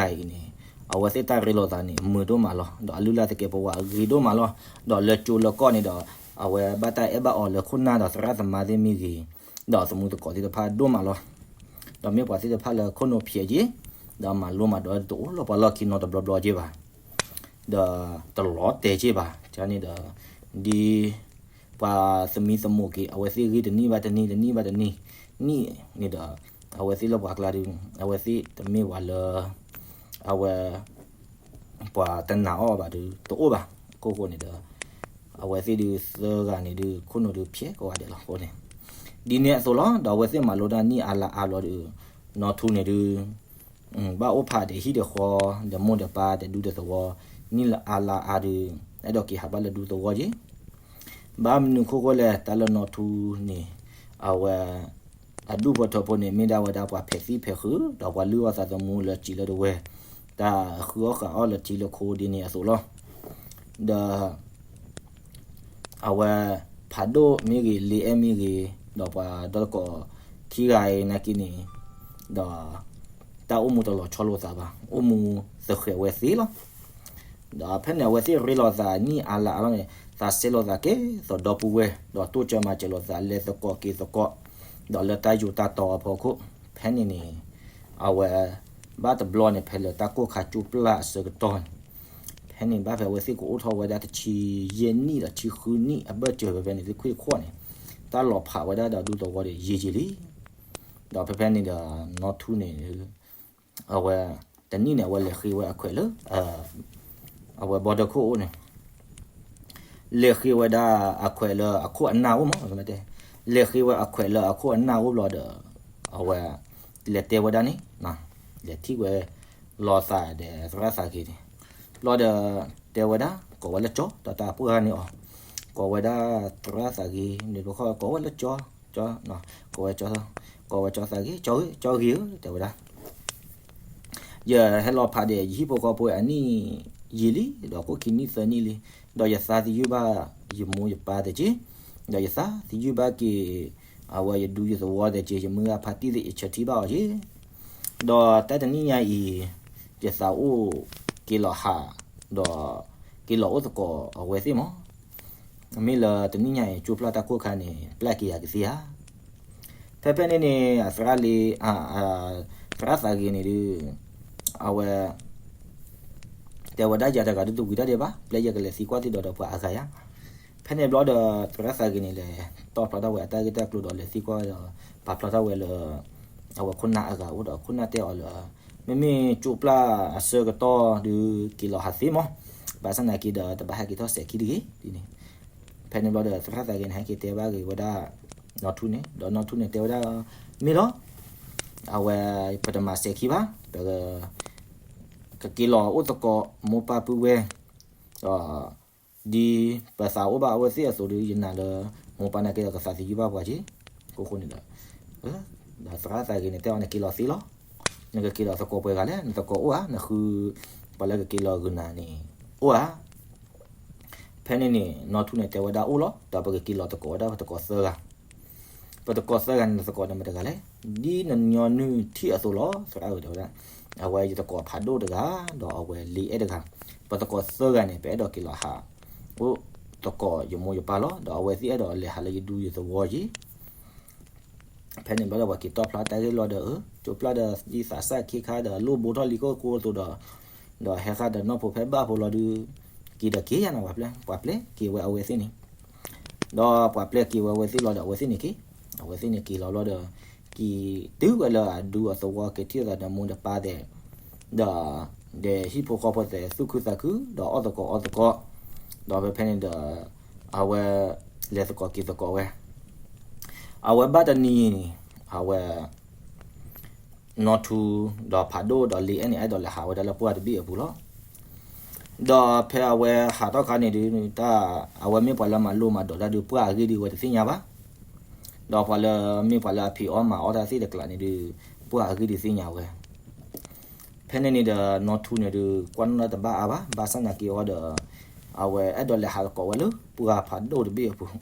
အံၤန့ၣ် အဝဲသ့ၣ်တၢ်ရ့လိာ်သးန့ၣ် မုာ်ဒိၣ်မးလီၤ. ဒီးအလုၢ်အလၢ်သကဲးပဝးအဂ့ၤဒိၣ်မးလီၤ. ဒီးလၢကၠိလၢကီၢ်န့ၣ်ဒီး အဝဲဘၣ်တၢ်အဲၣ်ဘၣ်အီၤလၢခိၣ်နၢ်ဒီးသရၣ်သမါသ့ၣ်မ့ၢ်ဂ့ၤ, ဒီးသမူသကိးသ့ၣ်တဖၣ်ဒိၣ်မးလီၤ. ဒီးမ့ၢ်ပှၤသ့ၣ်တဖၣ်လၢခိၣ်နူာ်ဖျဲးက့ၤ, ဒီးမၤလိမၤဒိးတအိၣ်လၢပှၤလီၢ်ခံနီတဘျီဘျီက့ၤဘၣ်. ဒီးတလီၤတဲာ်က့ၤဘၣ်. န့ၣ်ဒီး ဒ် ပှၤသမံသမိးက့ၤ အဝဲသ့ၣ်ဂ့ၤတနံၣ်ဘၣ်တနံၣ် တနံၣ်ဘၣ်တနံၣ် နံၣ်န့ၣ်ဒီး အဝဲသ့ၣ်လၢပှၤကျါဒုး အဝဲသ့ၣ်တမ့ၢ်ပှၤလၢ အဝဲ ပှၤတနာ်အီၤဘၣ်ဒုး တအိၣ်ဘၣ်. အခိၣ်ဃိန့ၣ်ဒီး အဝဲသ့ၣ်ဒုးသၢဂၤန့ၣ်ဒုး ခိၣ်နူာ်ဒုးဖျဲးကိးဂၤဒဲးလီၤအဃိန့ၣ် ဒ်န့ၣ်အသိးလီၤ. ဒီးအဝဲသ့ၣ်မၤလိတၢ်နံၣ်အါလါအါဘျီဒီး နီၢ်ထူန့ၣ်ဒုး ဘၣ်အိၣ်ဖးဒီးဟံၣ်ဒီးဃီ ဒီးမိၢ်ဒီးပၢ်ဒီးဒူဒီးသဝီ နံၣ်လၢအါလါအါဒုး အဲၣ်ဒိးက့ၤဟးဘၣ်လၢဒူသဝီက့ၤ ဘၣ်မနုၤခိၣ်ဃိလဲၣ် တၢ်လၢနီၢ်ထူန့ၣ် အဝဲ အဒူၣ်ဖိထၢဖိန့ၣ် မ့ၢ်ဒၣ်ဝဲဒၣ်ပှၤဖဲးသံၣ်ဖဲးဃုာ် ဒီးပှၤလုၢ်အီၣ်သးသမူလၢစံးလၢတဝဲ တၢ်ဃုအီၣ်ဃုအီၣ်လၢထံလၢခိဒ်န့ၣ်အသိးလီၤ. ဒီး အဝဲ ဖးဒိၣ်မ့ၢ်ဂ့ၤ လ့အဲၣ်မ့ၢ်ဂ့ၤ ဒီးပှၤဒီသကိးခံဂၤအံၤနာ်က့န့ၣ် ဒီး တၢ်အိၣ်မူတလီၤဆီလိာ်သးဘၣ် အိၣ်မူသဃဲးဝဲသ့လီၤ. ဒီးဖဲန့ၣ် အဝဲသ့ၣ်ရ့လိာ်သးနံၣ်အါလါအါလီၤန့ၣ် သးစဲလိာ်သးကဲသိးဒီပုၢ်ဝဲၢ် ဒီးတိစၢၤမၤစၢၤလိာ်သးလဲၤသကိးက့ၤသကိး ဒီးလၢတၢ်ယူးတၢ်တီၤအဖီခိၣ် ဖဲန့ၣ်န့ၣ် အဝဲ ဘၣ်တဘျီန့ၣ် ဖဲလၢတၢ်ကိၢ်ခါကၠိပျၢ်အဆၢကတီၢ်န့ၣ် ဖဲန့ၣ်ဘၣ်ဖဲအဝဲသ့ၣ်ကအိၣ်ထီၣ်ဝဲဒၣ်တဆံယဲၢ်နံၣ်ဒီးဆံဃုနံၣ်အဘၢၣ်စၢၤဖဲဖဲန့ၣ် သခွံတခီန့ၣ် တၢ်လီၤဖးဝဲဒၣ်ဒီးဒူသဝီဒီးယံာ်ယံာ်လံ ဒီးဖဲဖဲန့ၣ်ဒီးနီၢ်ထူန့ၣ် အဝဲ တနံၣ်န့ၣ် အဝဲလဲၤဃ့ဝဲအခွဲးလၢ အဝဲဘီဒၢခိၣ်အအိၣ်န့ၣ် လဲၤဃ့ဝဲဒၣ်အခွဲးလၢအခိၣ်အနၢ်အိၣ်မး လဲၤဃ့ဝဲအခွဲးလၢအခိၣ်အနၢ်အိၣ်ဘျီဒီး အဝဲ လဲၤတဲဝဲဒၣ်န့ၣ် လဲၤထံၣ်ဝဲ လီၤသးဒီးသရၣ်သးဂ့ၤန့ၣ် ဘျီဒီး တဲဝဲဒၣ် ကိးဝဲလၢကၠီ ဒီးတၢ်ပှၢ်န့ၢ်အီၤ ကိးဝဲဒၣ်သရၣ်သးဂ့ၤန့ၣ်တခီ ကိးဝဲလၢကၠီ ကၠီ ကိးဝဲကၠီ ကိးဝဲကၠီသးဂ့ၤ ကၠီဂ့ၤဧၢ တဲဝဲဒၣ် ယဟဲလီၤဖးဒီးယဟံၣ်ဖိဃီဖိအနံၣ်ယံာ်လံ ဒီးကိၣ်ခံနံၣ်သၢနံၣ်လံ ဒီးယသးသယုၢ်ဘၣ်ယမိၢ်ယပၢ်သ့က့ ဒီးယသးသယုၢ်ဘၣ်က့ၤ အဝဲယဒူယသဝီသ့က့ ယမုၢ်ဂၢ်ဖါတံၢ်သ့ၣ် ယဆၢထံၣ်ဘၣ်အီၤက့ ဒီးတၢ်တနံၣ်ညါအံၤ ယသးအိၣ်က့ၤလီၤဟး ဒီးက့ၤလီၤအိၣ်သကိးအဝဲသ့ၣ်မး မ့ၢ်လၢတနံၣ်ညါအံၤ ကၠိပျၢ်တၢ်ကိၢ်ခါန့ၣ် ပျၢ်က့ၤယၤကသ့ဧါ ဖဲဖဲန့ၣ်န့ၣ် အသရၣ်လံ သရၣ်သးဂ့ၤန့ၣ်ဒုး အဝဲ တဲဝဲဒၣ်ယၤတဂၤဒုးတဝံၤတၢ်ဒဲးဘၣ် ပျဲယကလဲၤသံကွၢ်သ့ၣ်ဒီးဒီးပှၤအဂၤယါ ဖဲန့ၣ်ဘျီဒီး သရၣ်သးဂ့ၤန့ၣ်လဲၤတီၣ်ဖျါထီၣ်ဝဲအတၢ်ဂ့ၢ်တၢ်ကျိၤဒီးလဲၤသံကွၢ်ဒီး ပာ်ဖျါထီၣ်ဝဲလၢ အဝဲခိၣ်နၢ်အဂၤအိၣ်ဒီးခိၣ်နၢ်တဲအီၤလၢ မ့မ့ၢ်ကၠိပျၢ်အဆၢကတီၢ်ဒုးက့ၤလီၤဟးသ့မး ဘၣ်ဆၣ်သနာ်က့ဒီးတဘၣ်ဟဲက့ၤထီၣ်စဲးခံတဂ့ၤဒ်န့ၣ် ဖဲန့ၣ်ဘျီဒီး သရၣ်သးဂ့ၤန့ၣ် ဟဲက့ၤတဲဘၣ်ဂ့ၤဝဲဒၣ် နီၢ်ထူန့ၣ် ဒီးနီၢ်ထူန့ၣ်တဲဝဲဒၣ် မ့ၢ်လီၤ အဝဲ ပတမၤစဲးခံဘၣ် ပ ကက့ၤလီၤအိၣ်သကိးမိၢ်ပၢ်ပုၢ်ဝဲၢ် ဒီး ဒ်ပသးအိၣ်ဘၣ်အဝဲသ့ၣ်အသိးဒီး ယနာ်လၢ မိၢ်ပၢ်နာ်က့ဒီးကသးသယုၢ်ဘၣ်ပှၤက့ အဃိန့ၣ်ဒီး ဒီးသရၣ်သးဂ့ၤန့ၣ်တဲအီၤ နက့ၤလီၤသ့လီၤ နကက့ၤလီၤသကိးပှဲၤဂၤလဲၣ် နသကိးအိၣ်ဧါ နဃု ပှၤလၢကက့ၤလီၤဂုာ်နၤန့ၣ် အိၣ်ဧါ ဖဲန့ၣ်န့ၣ် နီၢ်ထူန့ၣ်တဲဝဲဒၣ်အိၣ်လီၤ ဒီးပကက့ၤလီၤသကိးဝဲဒၣ်ပသကိးသၢဂၤ ပသကိးသၢဂၤန့ၣ် နသကိးန့ၣ်မတၤတဂၤလဲၣ် ဒ်နညီနုၢ်ထံၣ်အသိးလီၤ သရၣ်ဂ့ၤတဲဝဲဒၣ် အဝဲယသကိးဖးဒိၣ်တဂၤ ဒီးအဝဲလံာ်အဲၣ်တဂၤ ပသကိးသၢဂၤန့ၣ် ပအဲၣ်ဒိးက့ၤလီၤဟး အိၣ်သကိးယမိၢ်ယပၢ်လီၤ ဒီးအဝဲသ့ၣ်အဲၣ်ဒိးလဲၤဟးလၢယဒူယသဝီယံၤ ဖဲန့ၣ်ဘျီဒီးပှၤက့ၤတီၣ်ဖျါတၢ်ဂ့ၢ်လီၤဒီး ကၠိပျၢ်ဒီးသံသးစၢ်ခ့ခါဒီးလိၣ်ဘိထီၣ်လံခိၣ်ကိၢ်အသိးဒီး ဒီးဟဲဃာ်ဒီးနီၢ်ဖိဖဲဘၣ်ဖိလီၤဒုး က့ၤဒီးက့ၤယါနီၤ ပှၤပျဲ ပှၤပျဲက့ၤဝဲအဝဲသ့ၣ်န့ၣ် ဒီးပှၤပျဲက့ၤဝဲအဝဲသ့ၣ်လီၤဒီး အဝဲသ့ၣ်န့ၣ်က့ၤ အဝဲသ့ၣ်န့ၣ်က့ၤလီၤဘျီဒီး က့ၤတုၤဝဲလၢအဒူအသဝီ က့ၤထံၣ်အသးဒီးမိၢ်ဒီးပၢ်သ့ၣ် ဒီး ဒီးဟံၣ်ဖိဃီဖိသ့ၣ် သူၣ်ခုသးခု ဒီးအီၣ်သကိးအီသကိး ဒီးဖဲဖဲန့ၣ်ဒီး အဝဲ လဲၤသကိးက့ၤသကိးဝဲ အဝဲဘၣ်တနံၤန့ၣ် အဝဲ နီၢ်ထူ ဒီးဖးဒိၣ်ဒီးလံာ်အဲၣ်န့ၣ် အဲၣ်ဒိးလဲၤဟးဝဲဒၣ်လၢပှၢ်တဘ့ၣ်အပူၤလီၤ. ဒီးဖဲအဝဲဟးထီၣ်ခါန့ၣ်ဒုး တၢ် အဝဲမ့ၢ်ပှၤလၢမၤလိမၤဒိးတၢ်ဒုး ပှၢ်အဂ့ၢ်ဒုးအဝဲတသ့ၣ်ညါဘၣ်. ဒီးပှၤလၢမ့ၢ်ပှၤလၢအဖံးအီၣ်မၤအီၣ်တၢ်သ့ၣ်တကျးန့ၣ်ဒုး ပှၢ်အဂ့ၢ်ဒုးသ့ၣ်ညါဝဲ ဖဲန့ၣ်န့ၣ်ဒီး နီၢ်ထူန့ၣ်ဒုး ကွၢ်နီၣ်တၢ်တဘၣ်အါဘၣ်, ဘၣ်ဆၣ်သနာ်က့အီၤဒီး အဝဲအဲၣ်ဒိးလဲၤဟးသကိးဝဲလၢပှၢ်ဖးဒိၣ်တဘ့ၣ်အပူၤ,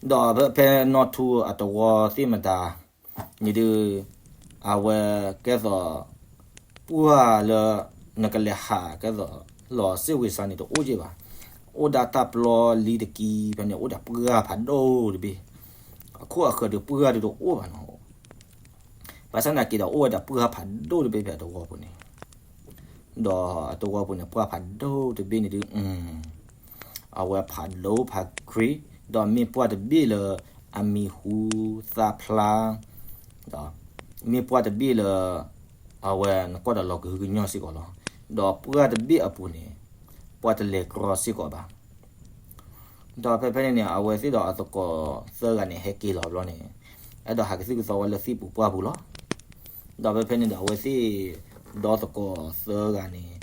ဒီးဖဲနီၢ်ထူအသဝီသ့ၣ်မတၤန့ၣ်ဒုး အဝဲကဲသိး ပှၢ်လၢ နကလဲၤဟးကဲသိး လီၤစ့ၣ်ဝ့ၤစါန့ၣ်တအိၣ်က့ဘၣ်. အိၣ်ဒၣ်တၢ်ပျီလံတကံ ဖဲန့ၣ်အိၣ်ဒၣ်ပှၢ်ဖးဒိၣ်တဘ့ၣ်, အခိၣ်အဃၢၤဒုးပှၢ်ဒုးတအိၣ်ဘၣ်နီၤ. ဘၣ်ဆၣ်သနာ်က့ဒီး အိၣ်ဝဲဒၣ်ပှၢ်ဖးဒိၣ်တဘ့ၣ်ဖဲအသဝီပူၤန့ၣ်, ဒီးအသဝီပူၤန့ၣ် ပှၢ်ဖးဒိၣ်တဘ့ၣ်န့ၣ်ဒုး အဝဲဖးဒိၣ်ဖးခရံာ်, ဒီးမ့ၢ်ပှၢ်တဘ့ၣ်လၢ အမံၤဟူသၣ်ဖျါ, ဒီးမ့ၢ်ပှၢ်တဘ့ၣ်လၢ အဝဲနကွၢ်ဒီးလီၤကဟုကညီၢ်စ့ၢ်ကီးလီၤ. ဒီးပှၢ်တဘ့ၣ်အပူၤန့ၣ် ပှၢ်တလဲၤကြီစ့ၢ်ကီးဘၣ်. ဒီးဖဲဖဲန့ၣ်န့ၣ် အဝဲသ့ၣ်ဒီးအသကိးသၢဂၤန့ၣ် ဟဲက့ၤလီၤဘျီန့ၣ် အဲၣ်ဒိးဟးကသုၣ်ကသီဝဲလၢသံၣ်ပူၤပှၢ်ပူၤလီၤ. ဒီးဖဲဖဲန့ၣ်ဒီး အဝဲသ့ၣ်ဒီသကိးသၢဂၤန့ၣ်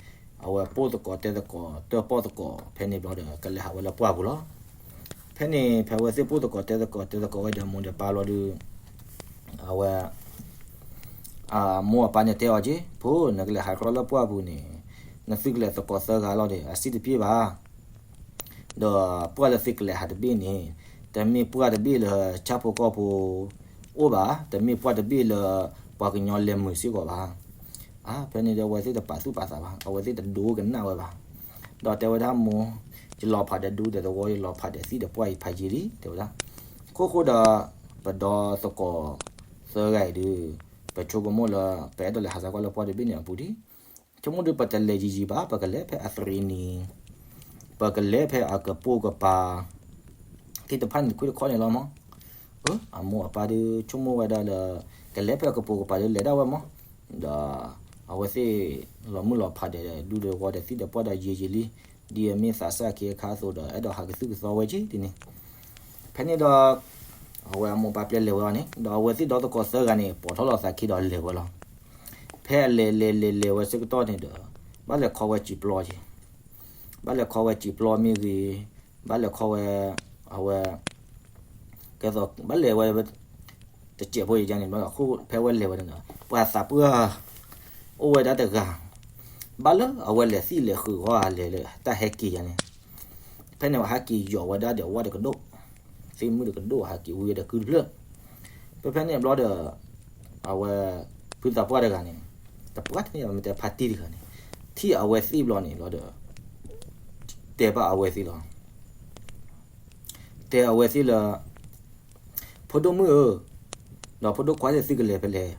အဝဲပိၢ်သကိးတဲသကိးတၢၣ်ပီၣ်သကိး ဖဲန့ၣ်ဘျီဒီး ကလဲၤဟးဝဲလၢပှၢ်ပူၤလီၤ. ဖဲန့ၣ် ဖဲအဝဲသ့ၣ်ပိၢ်သကိးတဲသကိး တဲသကိးဝဲဒီးမိၢ်ဒီးပၢ်လီၤဒုး အဝဲ အမိၢ်အပၢ်န့ၣ်တဲအီၤက့ ဖိ နကလဲၤဟးကြီလၢပှၢ်ပူၤန့ၣ် နသုကလဲၤသကိးသၢဂၤလီၤဒီး အစ့ၣ်တပျ့ၢ်ဘၣ်. ဒီးပှၢ်လၢသုကလဲၤဟးတဘ့ၣ်န့ၣ် တမ့ၢ်ပှၢ်တဘ့ၣ်လၢဆၣ်ဖိကီၢ်ဖိအိၣ်ဘၣ်, တမ့ၢ်ပှၢ်တဘ့ၣ်လၢပှၤကညီလဲၤမုာ်စ့ၢ်ကီးဘၣ်. အါ ဖဲန့ၣ်ဒီးအဝဲသ့ၣ်တပာ်သူၣ်ပာ်သးဘၣ်, အဝဲသ့ၣ်တဒိကနၣ်ဝဲဘၣ်. ဒီးတဲဝဲဒၣ်မိၢ်, ယလီၤဖးဒီးဒူဒီးသဝီ ယလီၤဖးဒီးသံၣ်ဒီးပှၢ်အံၤဖးယံာ်လံ တဲဝဲဒၣ်. ခိၣ်ဃိဒီး ပဒီသကိးသၢဂၤအံၤဒုး ပဆိကမိၣ်လၢ ပအဲၣ်ဒိးလဲၤဟးစါကွၢ်လၢပှၢ်တဘ့ၣ်န့ၣ်အပူၤဒံး, ဆိကမိၣ်ဒုး ပတလဲၤယံာ်ယံာ်ဘၣ် ပကလဲၤဖဲအသရံနံၤ, ပကလဲၤဖဲအကပိာ်ကပၤ သ့ၣ်တဖၣ်န့ၣ် တခွံတခီန့ၣ်လီၤမး. အမိၢ်အပၢ်ဒုးဆိကမိၣ်ဝဲဒၣ်လၢ ကလဲၤဖဲအကပိာ်ကပၤဒုးလဲၤဒၣ်ဝဲမး, ဒီးအဝဲသ့ၣ်လီၤမုၢ်လီၤဖးဒီးဒူဒီးသဝီဒီးသံၣ်ဒီးပှၢ်ဒီးယံာ်ယံာ်လံ, ဒ်အမ့ၢ်သးစၢ်ခ့ခါအသိးဒီး အဲၣ်ဒိးဟးကသုၣ်ကသီဝဲက့ၤဒ်န့ၣ်. ဖဲန့ၣ်ဒီး အဝဲအမိၢ်ပၢ်ပျဲလဲၤဝဲအီၤန့ၣ် ဒီးအဝဲသ့ၣ်ဒီသကိးသၢဂၤန့ၣ် ပိာ်ထီၣ်လိာ်သးခံဒီးလဲၤဝဲလီၤ. ဖဲအလဲၤလဲၤလဲၤလဲၤဝဲဆၢကတီၢ်န့ၣ်ဒီး ဘၣ်လဲၤခီဝဲစံာ်ပျီက့ၤ, ဘၣ်လဲၤခီဝဲစံာ်ပျီမ့ၢ်ဂ့ၤ, ဘၣ်လဲၤခီဝဲ အဝဲ ကဲသိး ဘၣ်လဲၤဝဲ တစဲးဖိယၤန့ၣ် ဖဲဝဲလဲၤဝဲန့ၣ်ဒီး ပှၤသးပှၢ် အိၣ်ဝဲဒၣ်တဂၤ ဘၣ်လၢအဝဲလဲၤသံၣ်လဲၤဃုာ်ဂီၢ်လဲၤလၢတၢ်ဟဲက့ၤယၤန့ၣ်, ဖဲန့ၣ်ဝဲဟဲက့ၤယီၤဝဲဒၣ်ဒီးဝၣ်တကဒိၣ်, သ့ၣ်မုၣ်တကဒိၣ်ဟဲက့ၤဝံၤဒီးကုတဖျၢၣ်, ဖဲဖဲန့ၣ်ဘျီဒီး အဝဲ ဖုသးပှၢ်တဂၤန့ၣ် တပှၢ်တန့ၢ်မ့ၢ်တဲဖါတံၢ်တဂၤန့ၣ် ထံၣ်အဝဲသ့ၣ်ဘျီန့ၣ်လီၤဒီး တဲဘၣ်အဝဲသ့ၣ်လီၤ. တဲအဝဲသ့ၣ်လၢ ဖိဒိၣ်မုၣ်ဧၢ, ဒီးဖိဒိၣ်ခွါသ့ၣ်သုကလဲၤဖဲလဲၣ်,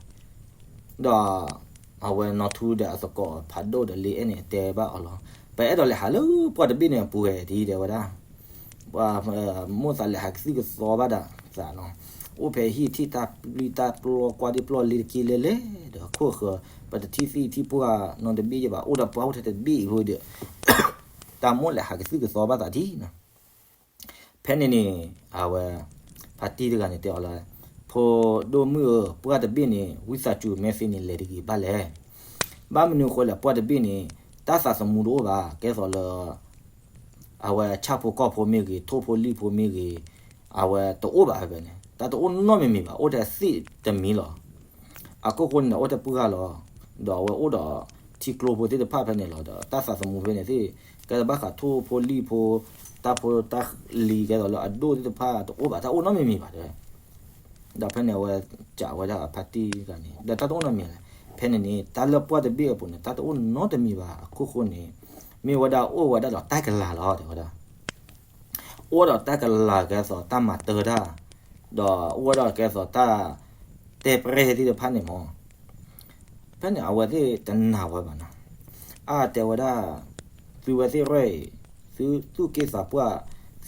ဒီးအဝဲနီၢ်ထူဒီးအသကိးဖးဒိၣ်ဒီးလံအဲၣ်န့ၣ် တဲဘၣ်အီၤလီၤ. ပအဲၣ်ဒိးလဲၤဟးလၢပှၢ်တဘ့ၣ်န့ၣ်အပူၤဝဲဒ်တဲဝဲဒၣ်, ပှၤမိၢ်သးလဲၤဟးကသုၣ်ကသီဘၣ်ဒၣ်သးနီၤ, အိၣ်ဖဲဟံၣ်ထံၣ်တၢ်ပျံၤတၢ်ပျီကွၢ်ဒ်ပျီလံတက့ၢ်လဲၣ်လဲၣ်, ဒီးခိၣ်ဃၢၤ ပတထံၣ်သံၣ်ထံၣ်ပှၢ်နီတဘ့ၣ်ယဘၣ်, အိၣ်ဒီးပှၢ်အိၣ်ထဲတဘ့ၣ်အံၤဖိဒီး တၢ်မိၢ်လဲၤဟးကသုၣ်ကသီဘၣ်သးဒ်နီၤ. ဖဲန့ၣ်န့ၣ် အဝဲ ဖါတံၢ်တဂၤန့ၣ်တဲအီၤလၢ ဖိဒိၣ်မုၣ်ဧၢ, ပှၢ်တဘ့ၣ်န့ၣ် ဝံသးစူၤမ့ၢ်သ့န့ၣ် လဲၤတဂ့ၤဘၣ်လဲၣ်. ဘၣ်မနုၤဃိလဲၣ် ပှၢ်တဘ့ၣ်န့ၣ် တၢ်သးသမူတအိၣ်ဘၣ်, ကဲသိးလၢ အဝဲဆၣ်ဖိကီၢ်ဖိမ့ၢ်ဂ့ၤ, ထိၣ်ဖိလံၣ်ဖိမ့ၢ်ဂ့ၤ, အဝဲတအိၣ်ဘၣ်ဖဲန့ၣ်, တၢ်တအိၣ်နီတမံၤမံၤဘၣ်, အိၣ်ထဲသ့ၣ်တမံၤလီၤ. အခိၣ်ဃိန့ၣ် အိၣ်ထဲပှၢ်လီၤ. ဒီးအဝဲအိၣ်ဒီးထံကျိဖိသ့ၣ်တဖၣ်ဖဲန့ၣ်လီၤ. ဒီးတၢ်သးသမူဖဲန့ၣ်သ့ၣ် ကဲသိးဘၣ်ဃးထိၣ်ဖိလံၣ်ဖိ, တၢ်ဖိတၢ်လံၤ ကဲသိးလၢအဒိၣ်သ့ၣ်တဖၣ်တအိၣ်ဘၣ်, တၢ်အိၣ်နီတမံၤမံၤဘၣ်တဲဝဲ. ဒီးဖဲန့ၣ်အဝဲစံးဝဲဒၣ်အဖါတံၢ်တဂၤန့ၣ် ဒီးတၢ်တအိၣ်နီတမံၤလဲၣ်. ဖဲန့ၣ်န့ၣ် တၢ်လၢပှၢ်တဘ့ၣ်အပူၤန့ၣ် တၢ်တအိၣ်နီတမံၤဘၣ်အခိၣ်ဃိန့ၣ် မ့ၢ်ဝဲဒၣ်အိၣ်ဝဲဒၣ်ဒီးတၢ်ကလၤလီၤတဲဝဲဒၣ်. အိၣ်ဝဲဒီးတၢ်ကလၤကဲသိးတၢ်မၤတၢ်တၢ်, ဒီးအိၣ်ဝဲဒီးကဲသိးတၢ်တဲပြဲၢ်သ့ၣ်တဖၣ်န့ၣ်မး. ဖဲန့ၣ်အဝဲသ့ၣ်တနာ်ဝဲဘၣ်နီၤ. အါတဲဝဲဒၣ်, သုဝဲသ့ၣ်ရဲၣ်အံၤ, သုသူၣ်က့ၣ်သးပှၢ်,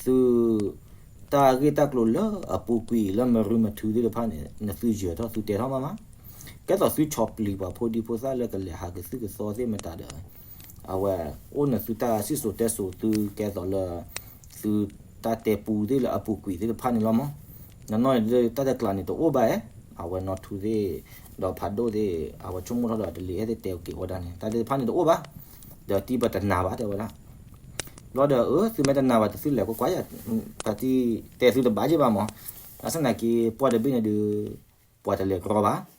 သု တၢ်ဂ့ၢ်တၢ်ကျိၤလၢအပူၤကွံာ် လၢမရူမထူသ့ၣ်တဖၣ်န့ၣ် နသုယၢၤထီၣ်သုတဲထီၣ်မးမး, ကဲသိးသုဆီၣ်ပျံၤပှၤဖိဒံဖိသၣ်လၢကလဲၤဟးကသုၣ်ကသီသ့ၣ်မတၤဒီး အဝဲအိၣ်နသုတၢ်စံၣ်စိၤတဲစိၤသုကဲသိးလၢ သုတၢ်တဲပူသ့ၣ်လၢအပူၤကွံာ်သ့ၣ်တဖၣ်န့ၣ်လီၤမး. နီၢ်နီၢ်န့ၣ် တၢ်တကျးန့ၣ်တအိၣ်ဘၣ်ဧါ. အဝဲနီၢ်ထူသ့ၣ် ဒီးဖးဒိၣ်သ့ၣ် အဝဲဆိကမိၣ်ထီၣ်ဒီးတလံၤအဲၣ်သ့ၣ်တဲက့ၤဝဲဒၣ်န့ၣ် တၢ်သ့ၣ်တဖၣ်န့ၣ်တအိၣ်ဘၣ်. ဒီးတံၤပတနာ်ဘၣ်တဲဝဲဒၣ်. ဘျီဒီးအၢ သုမ့ၢ်တနာ်ဘၣ် တသုလဲၤကွၢ်ကွၢ်ယၤ, ဖါတံၢ်တဲသုတဘၣ်က့ၤဘၣ်မး, ဘၣ်ဆၣ်သနာ်က့ ပှၢ်တဘ့ၣ်န့ၣ်ဒီး ပှၤတ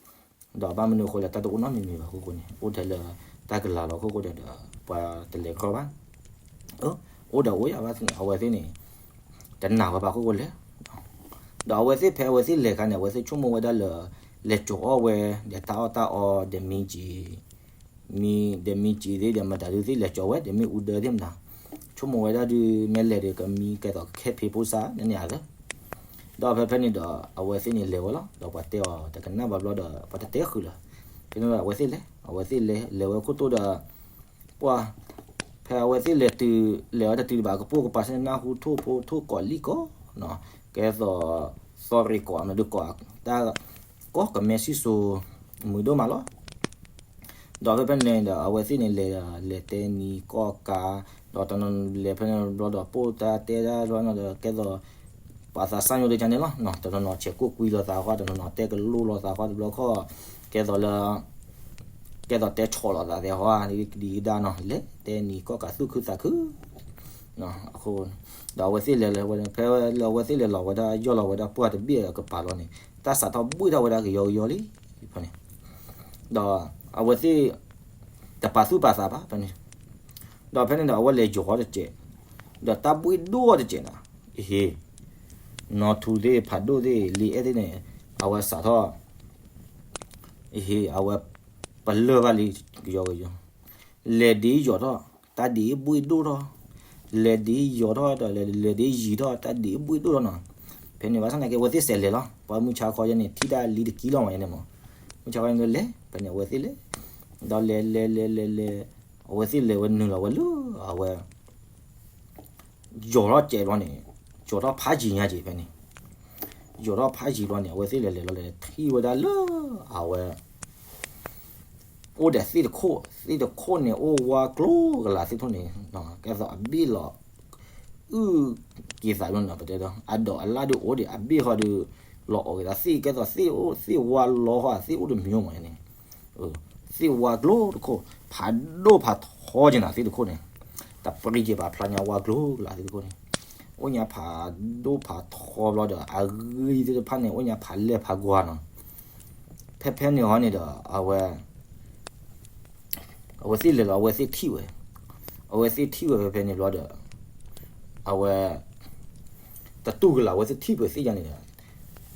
လဲၤကြီဘၣ်. ဒီးဘၣ်မနုၤအဃိလဲၣ် တၢ်တအိၣ်နီတမံၤမံၤဘၣ်အခိၣ်ဃိန့ၣ် အိၣ်ထဲလၢတၢ်ကလၤလီၤအခိၣ်ဃိဒီး ပှၤတလဲၤကြီဘၣ်. အိၣ်ဒီးအိၣ်ယၤဘၣ်အဝဲသ့ၣ်န့ၣ် တနာ်ဝဲဘၣ်အခိၣ်ဃိလဲၣ်. ဒီးအဝဲသ့ၣ်ဖဲအဝဲသ့ၣ်လဲၤခါန့ၣ် အဝဲသ့ၣ်ဆိကမိၣ်ဝဲဒၣ်လၢ လဲၤကၠီၤအီၣ်ဝဲ ဒီးတၢ်အီၣ်တၢ်အီ ဒီးမ့ၢ်ကံ မ့ၢ်ဒီးမ့ၢ်ကံသ့ၣ်ဒီးမတၤဒုးသ့ၣ်လဲၤကၠီၤဝဲ ဒီးမ့ၢ်အူဒၢသ့ၣ်မတၤ, ဆိကမိၣ်ဝဲဒၣ်ဒုး မ့ၢ်လဲၤဒီးကမံကဲသိးကခဲဖံးဖိစၢ်န့ၣ်ဧါသၢ. ဒီးဖဲဖဲန့ၣ်ဒီး အဝဲသ့ၣ်န့ၣ်လဲၤဝဲလီၤ. ဒီးပှၤတဲအီၤတကနၣ်ဘၣ်ဘျီဒီး ပှၤတတဲဃုာ်လၢၤ. ဖဲန့ၣ်အဝဲသ့ၣ်လဲၤ အဝဲသ့ၣ်လဲၤ လဲၤဝဲခိၣ်တိၢ်ဒီး ပှၢ် ဖဲအဝဲသ့ၣ်လဲၤတုၤ လဲၤဝဲတတုၤတဘၣ် ကပိာ်ကပၤဆ့ၣ်နၢ်ဟူထိၣ်ဖိထိၣ်ကိးလံၢ်ကိးနီၤ, ကဲသိး သီရ့ၣ်ကိး မနုၤဒုးကိး တၢ်ကိးကမဲဆံၣ်စိၤ မုာ်ဒိၣ်မးလီၤ. ဒီးဖဲဖဲန့ၣ်ဒီး အဝဲသ့ၣ်န့ၣ်လဲၤ လဲၤတဲနံၤကီၢ်ကး, ဒီးတနီၤလဲၤဖဲန့ၣ်ဘျီဒီး ပိာ်တၢ်တဲတၢ်ဘျီဒီး ကဲသိး ပှၤသးစၢ်ညိတကန့ၣ်လီၤ. တနီၤနီၤဆဲးကိၣ်ကွံလိာ်သးဃီ, တနီၤနီၤတဲကလိလိာ်သးဃီတဘျီဃီ, ကဲသိးလၢ ကဲသိးတဲဆီၣ်လိာ်သးသဲဃီ, ဒ်ကဒံကဒါနီၤ, လဲၤတဲနံၤကီၢ်ကးသူၣ်ခုသးခု အဃိ ဒီးအဝဲသ့ၣ်လဲၤလၢဝဲ ဖဲလၢအဝဲသ့ၣ်လဲၤလီၤဝဲဒၣ် ယီၢ်လီၤဝဲဒၣ်ပှၢ်တဘ့ၣ်အကပၤလီၤန့ၣ် တၢ်စးထီၣ်ဘှံးထီၣ်ဝဲဒၣ်ကယီကယီလံ. ဖဲန့ၣ် ဒီးအဝဲသ့ၣ် တပာ်သူၣ်ပာ်သးဘၣ်ဖဲန့ၣ်, ဒီးဖဲန့ၣ်ဒီး အဝဲလဲၤယီၤတစဲး, ဒီးတၢ်ဘှံးဒိၣ်တစဲးနီၤ, အဟ့ၣ် နီၢ်ထူသ့ၣ် ဖးဒိၣ်သ့ၣ် လံအဲၣ်သ့ၣ်န့ၣ် အဝဲစးထီၣ် အဟ့ၣ် အဝဲပလၢၢ်ဘၣ်လံ ကယီကယီ, လဲၤဒ်ယီၤထီၣ် တၢ်ဒ်ဘှံးဒိၣ်ထီၣ်, လဲၤဒ်ယီၤထီၣ်ဒီး လဲၤဒ်ယံၤထီၣ် တၢ်ဒ်အဘှ့ၣ်ဒိၣ်ထီၣ်နီၤ. ဖဲန့ၣ်ဘၣ်ဆၣ်သနာ်က့ အဝဲသ့ၣ်စဲးလဲၤလီၤ. ပှၤမုၢ်ဆါခီယဲန့ၣ် ထံၣ်တၢ်လံတကံလီၤမးယဲန့ၣ်မး, မုၢ်ဆါခီယဲန့ၣ်လဲၤ, ဖဲန့ၣ်အဝဲသ့ၣ်လဲၤ, ဒီးလဲၤလဲၤလဲၤလဲၤလဲၤ, အဝဲသ့ၣ်လဲၤဝဲနုာ်လီၤဝဲလၢအဝဲ ယီၤထီၣ်စဲးဘျီန့ၣ်, ယီၤထီၣ်ဖးယံၤညါက့ၤဖဲန့ၣ်, ယီၤထီၣ်ဖးယံၤဘျီန့ၣ် အဝဲသ့ၣ်လဲၤလဲၤလီၤလဲၤထံၣ်ဝဲဒၣ်လၢ အဝဲ အိၣ်ဒီးသ့ၣ်တခိၣ်, သ့ၣ်တခိၣ်န့ၣ် အိၣ်ဝါကျိၤကလာ်သ့ၣ်တခိၣ်န့ၣ်, ကဲသိးအဘ့ၣ်လီၤ အုၣ်က့ၤသးဘျီန့ၣ် ပတဲဒီး အဒိးအလၣ်ဒုးအိၣ်ဒံး အဘ့ၣ်ဃီဒုး လီၤအီၣ်က့ၤသးသ့ၣ် ကဲသိးသ့ၣ်အိၣ်သ့ၣ်ဝါလီၤဃီ သ့ၣ်အိၣ်တမံၤမးန့ၣ်, သ့ၣ်ဝါကျိၤတခိၣ် ဖးဒိၣ်ဖးထီက့ၤနၤသ့ၣ်တခိၣ်န့ၣ်, တပရံက့ၤဘၣ်ဖျါညါဝါကျိၤကလာ်သ့ၣ်တခိၣ်န့ၣ်, အိၣ်ညါဖးဒိၣ်ဖးထီဘျီဒီး အဂံၢ်သ့ၣ်တဖၣ်န့ၣ် အိၣ်ညါဖးလဲၢ်ဖးကွၢ်နီၤ. ဖဲဖဲန့ၣ်ဟီန့ၣ်ဒီး အဝဲ အဝဲသ့ၣ်လဲၤလီၤ အဝဲသ့ၣ်ထံၣ်ဝဲ, အဝဲသ့ၣ်ထံၣ်ဝဲဖဲဖဲန့ၣ်ဘျီဒီး အဝဲ တတူၢ်ကလာ် အဝဲသ့ၣ်ထံၣ်ပှဲၤသ့ၣ်ညါန့ၣ်ဒီး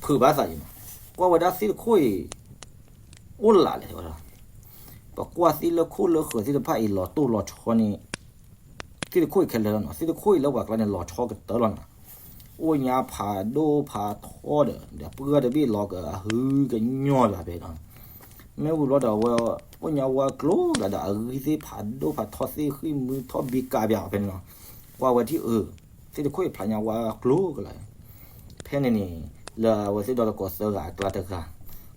ဖုးဘၣ်သးအံၤမး, ကွၢ်ဝဲဒၣ်သ့ၣ်တခိၣ်အံၤ အိၣ်လၢ်လဲၣ်ဝဲဒၣ်, ပကွၢ်သ့ၣ်လၢခိၣ်လၢဃၢၤသ့ၣ်တဖၣ်အံၤ လီၤတိၢ်လီၤဆီန့ၣ် သ့ၣ်တခိၣ်အံၤခဲလၢာ်လီၤနီၤ, သ့ၣ်တခိၣ်အံၤလၢပှၤကျါန့ၣ် လီၤဆီကတၢၢ်လီၤနီၤ, အိၣ်ညါဖးဒိၣ်ဖးထီဒီး ဒီးပှၢ်တဘ့ၣ်လီၤကအဟုကညီၢ်ဘၣ်ဖဲနီၤ, မ့ၢ်ဝံၤဘျီဒီးအဝဲ အိၣ်ညါဝါကျိၤကလာ်ဒီး အဂံၢ်သ့ၣ်ဖးဒိၣ်ဖးထီသ့ၣ်ဃံၣ်မုၢ်ထီၣ်ဘံကးဘၣ်ဖဲန့ၣ်နီၤ, ကွၢ်ဝဲထံၣ်အၢ သ့ၣ်တခိၣ်အံၤဖျါညါဝါကျိၤကလာ်, ဖဲန့ၣ်န့ၣ် လၢအဝဲသ့ၣ်ဒီတကိးသၢဂၤအကျါတဂၤ,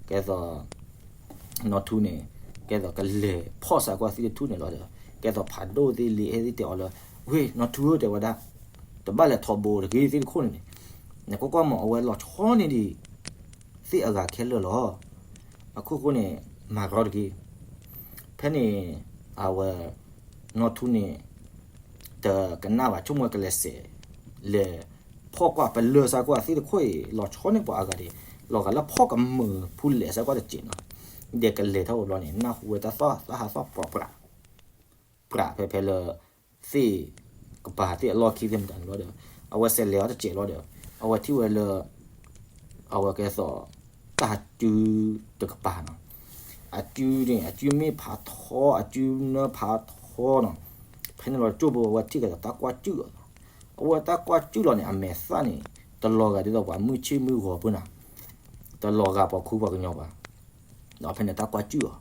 ကဲသိး နီၢ်ထူန့ၣ် ကဲသိးကလဲၤဖီၣ်စးကွၢ်သ့ၣ်တထူၣ်န့ၣ်လီၤဒီး ကဲသိးဖးဒိၣ်သ့ၣ်လံအဲၣ်သ့ၣ်တဲအီၤလၢ ဝ့ၢ်နီၢ်ထူဧၢ တဲဝဲဒၣ်, တဘၣ်လဲၤထီဘိတဂ့ၤသ့ၣ်တခိၣ်န့ၣ်န့ၣ်, နကွၢ်ကွၢ်မး အဝဲလီၤဆီန့ၢ်ဒံး သ့ၣ်အဂၤခဲလၢာ်လီၤ. အခိၣ်ဃိန့ၣ် မၤရီတဂ့ၤ. ဖဲန့ၣ် အဝဲ နီၢ်ထူန့ၣ် တကနၣ်ဘၣ် ဆိကမိၣ်ဝဲကလဲၤစဲး လဲၤဖီၣ်ကွၢ်ပလၢၢ်စးကွၢ်သ့ၣ်တခိၣ်အံၤ လီၤဆီန့ၢ်ပှၤအဂၤဒံး လီၤဂာ်လၢဖီၣ်ကမၢၢ်ဖူလဲးစးကွၢ်တစဲးနီၤ. ဒီးကလဲၤထီၣ်ဝဲဘျီန့ၣ် နၢ်ဟူဝဲတၢ်သီၣ်သးဟးသီၣ်ပြးပြး ပြးဖဲဖဲလၢ သ့ၣ်ကပၤသ့ၣ်အလီၢ်ခံသ့ၣ်မတၤန့ၣ်ဘျီဒီး အဝဲစဲးလဲၤအီၤတစဲးဘျီဒီး အဝဲထံၣ်ဝဲလၢ အဝဲကဲသိး တၢ်စုတကပၤနီၤ. အစုန့ၣ် အစုမ့ၢ်ဖးထီ အစုနၢဖးထီနီၤ. ဖဲန့ၣ်လီၤ ကၠိၢ်ဘိ အဝဲထံၣ်ကဒီးတၢ်ကွၢ်စုၣ်အီၤ. အဝဲတၢ်ကွၢ်စုၣ်လီၤန့ၣ် အမဲာ်သၣ်န့ၣ် တလီၤဂာ်ဒ်သိးပှၤမုၢ်ဆ့ၣ်မုၢ်ဂီၤပူၤနီၤ. တလီၤဂာ်ပှၤခူပှၤကညီဘၣ်. ဒီးဖဲန့ၣ်တၢ်ကွၢ်စုၣ်အီၤ,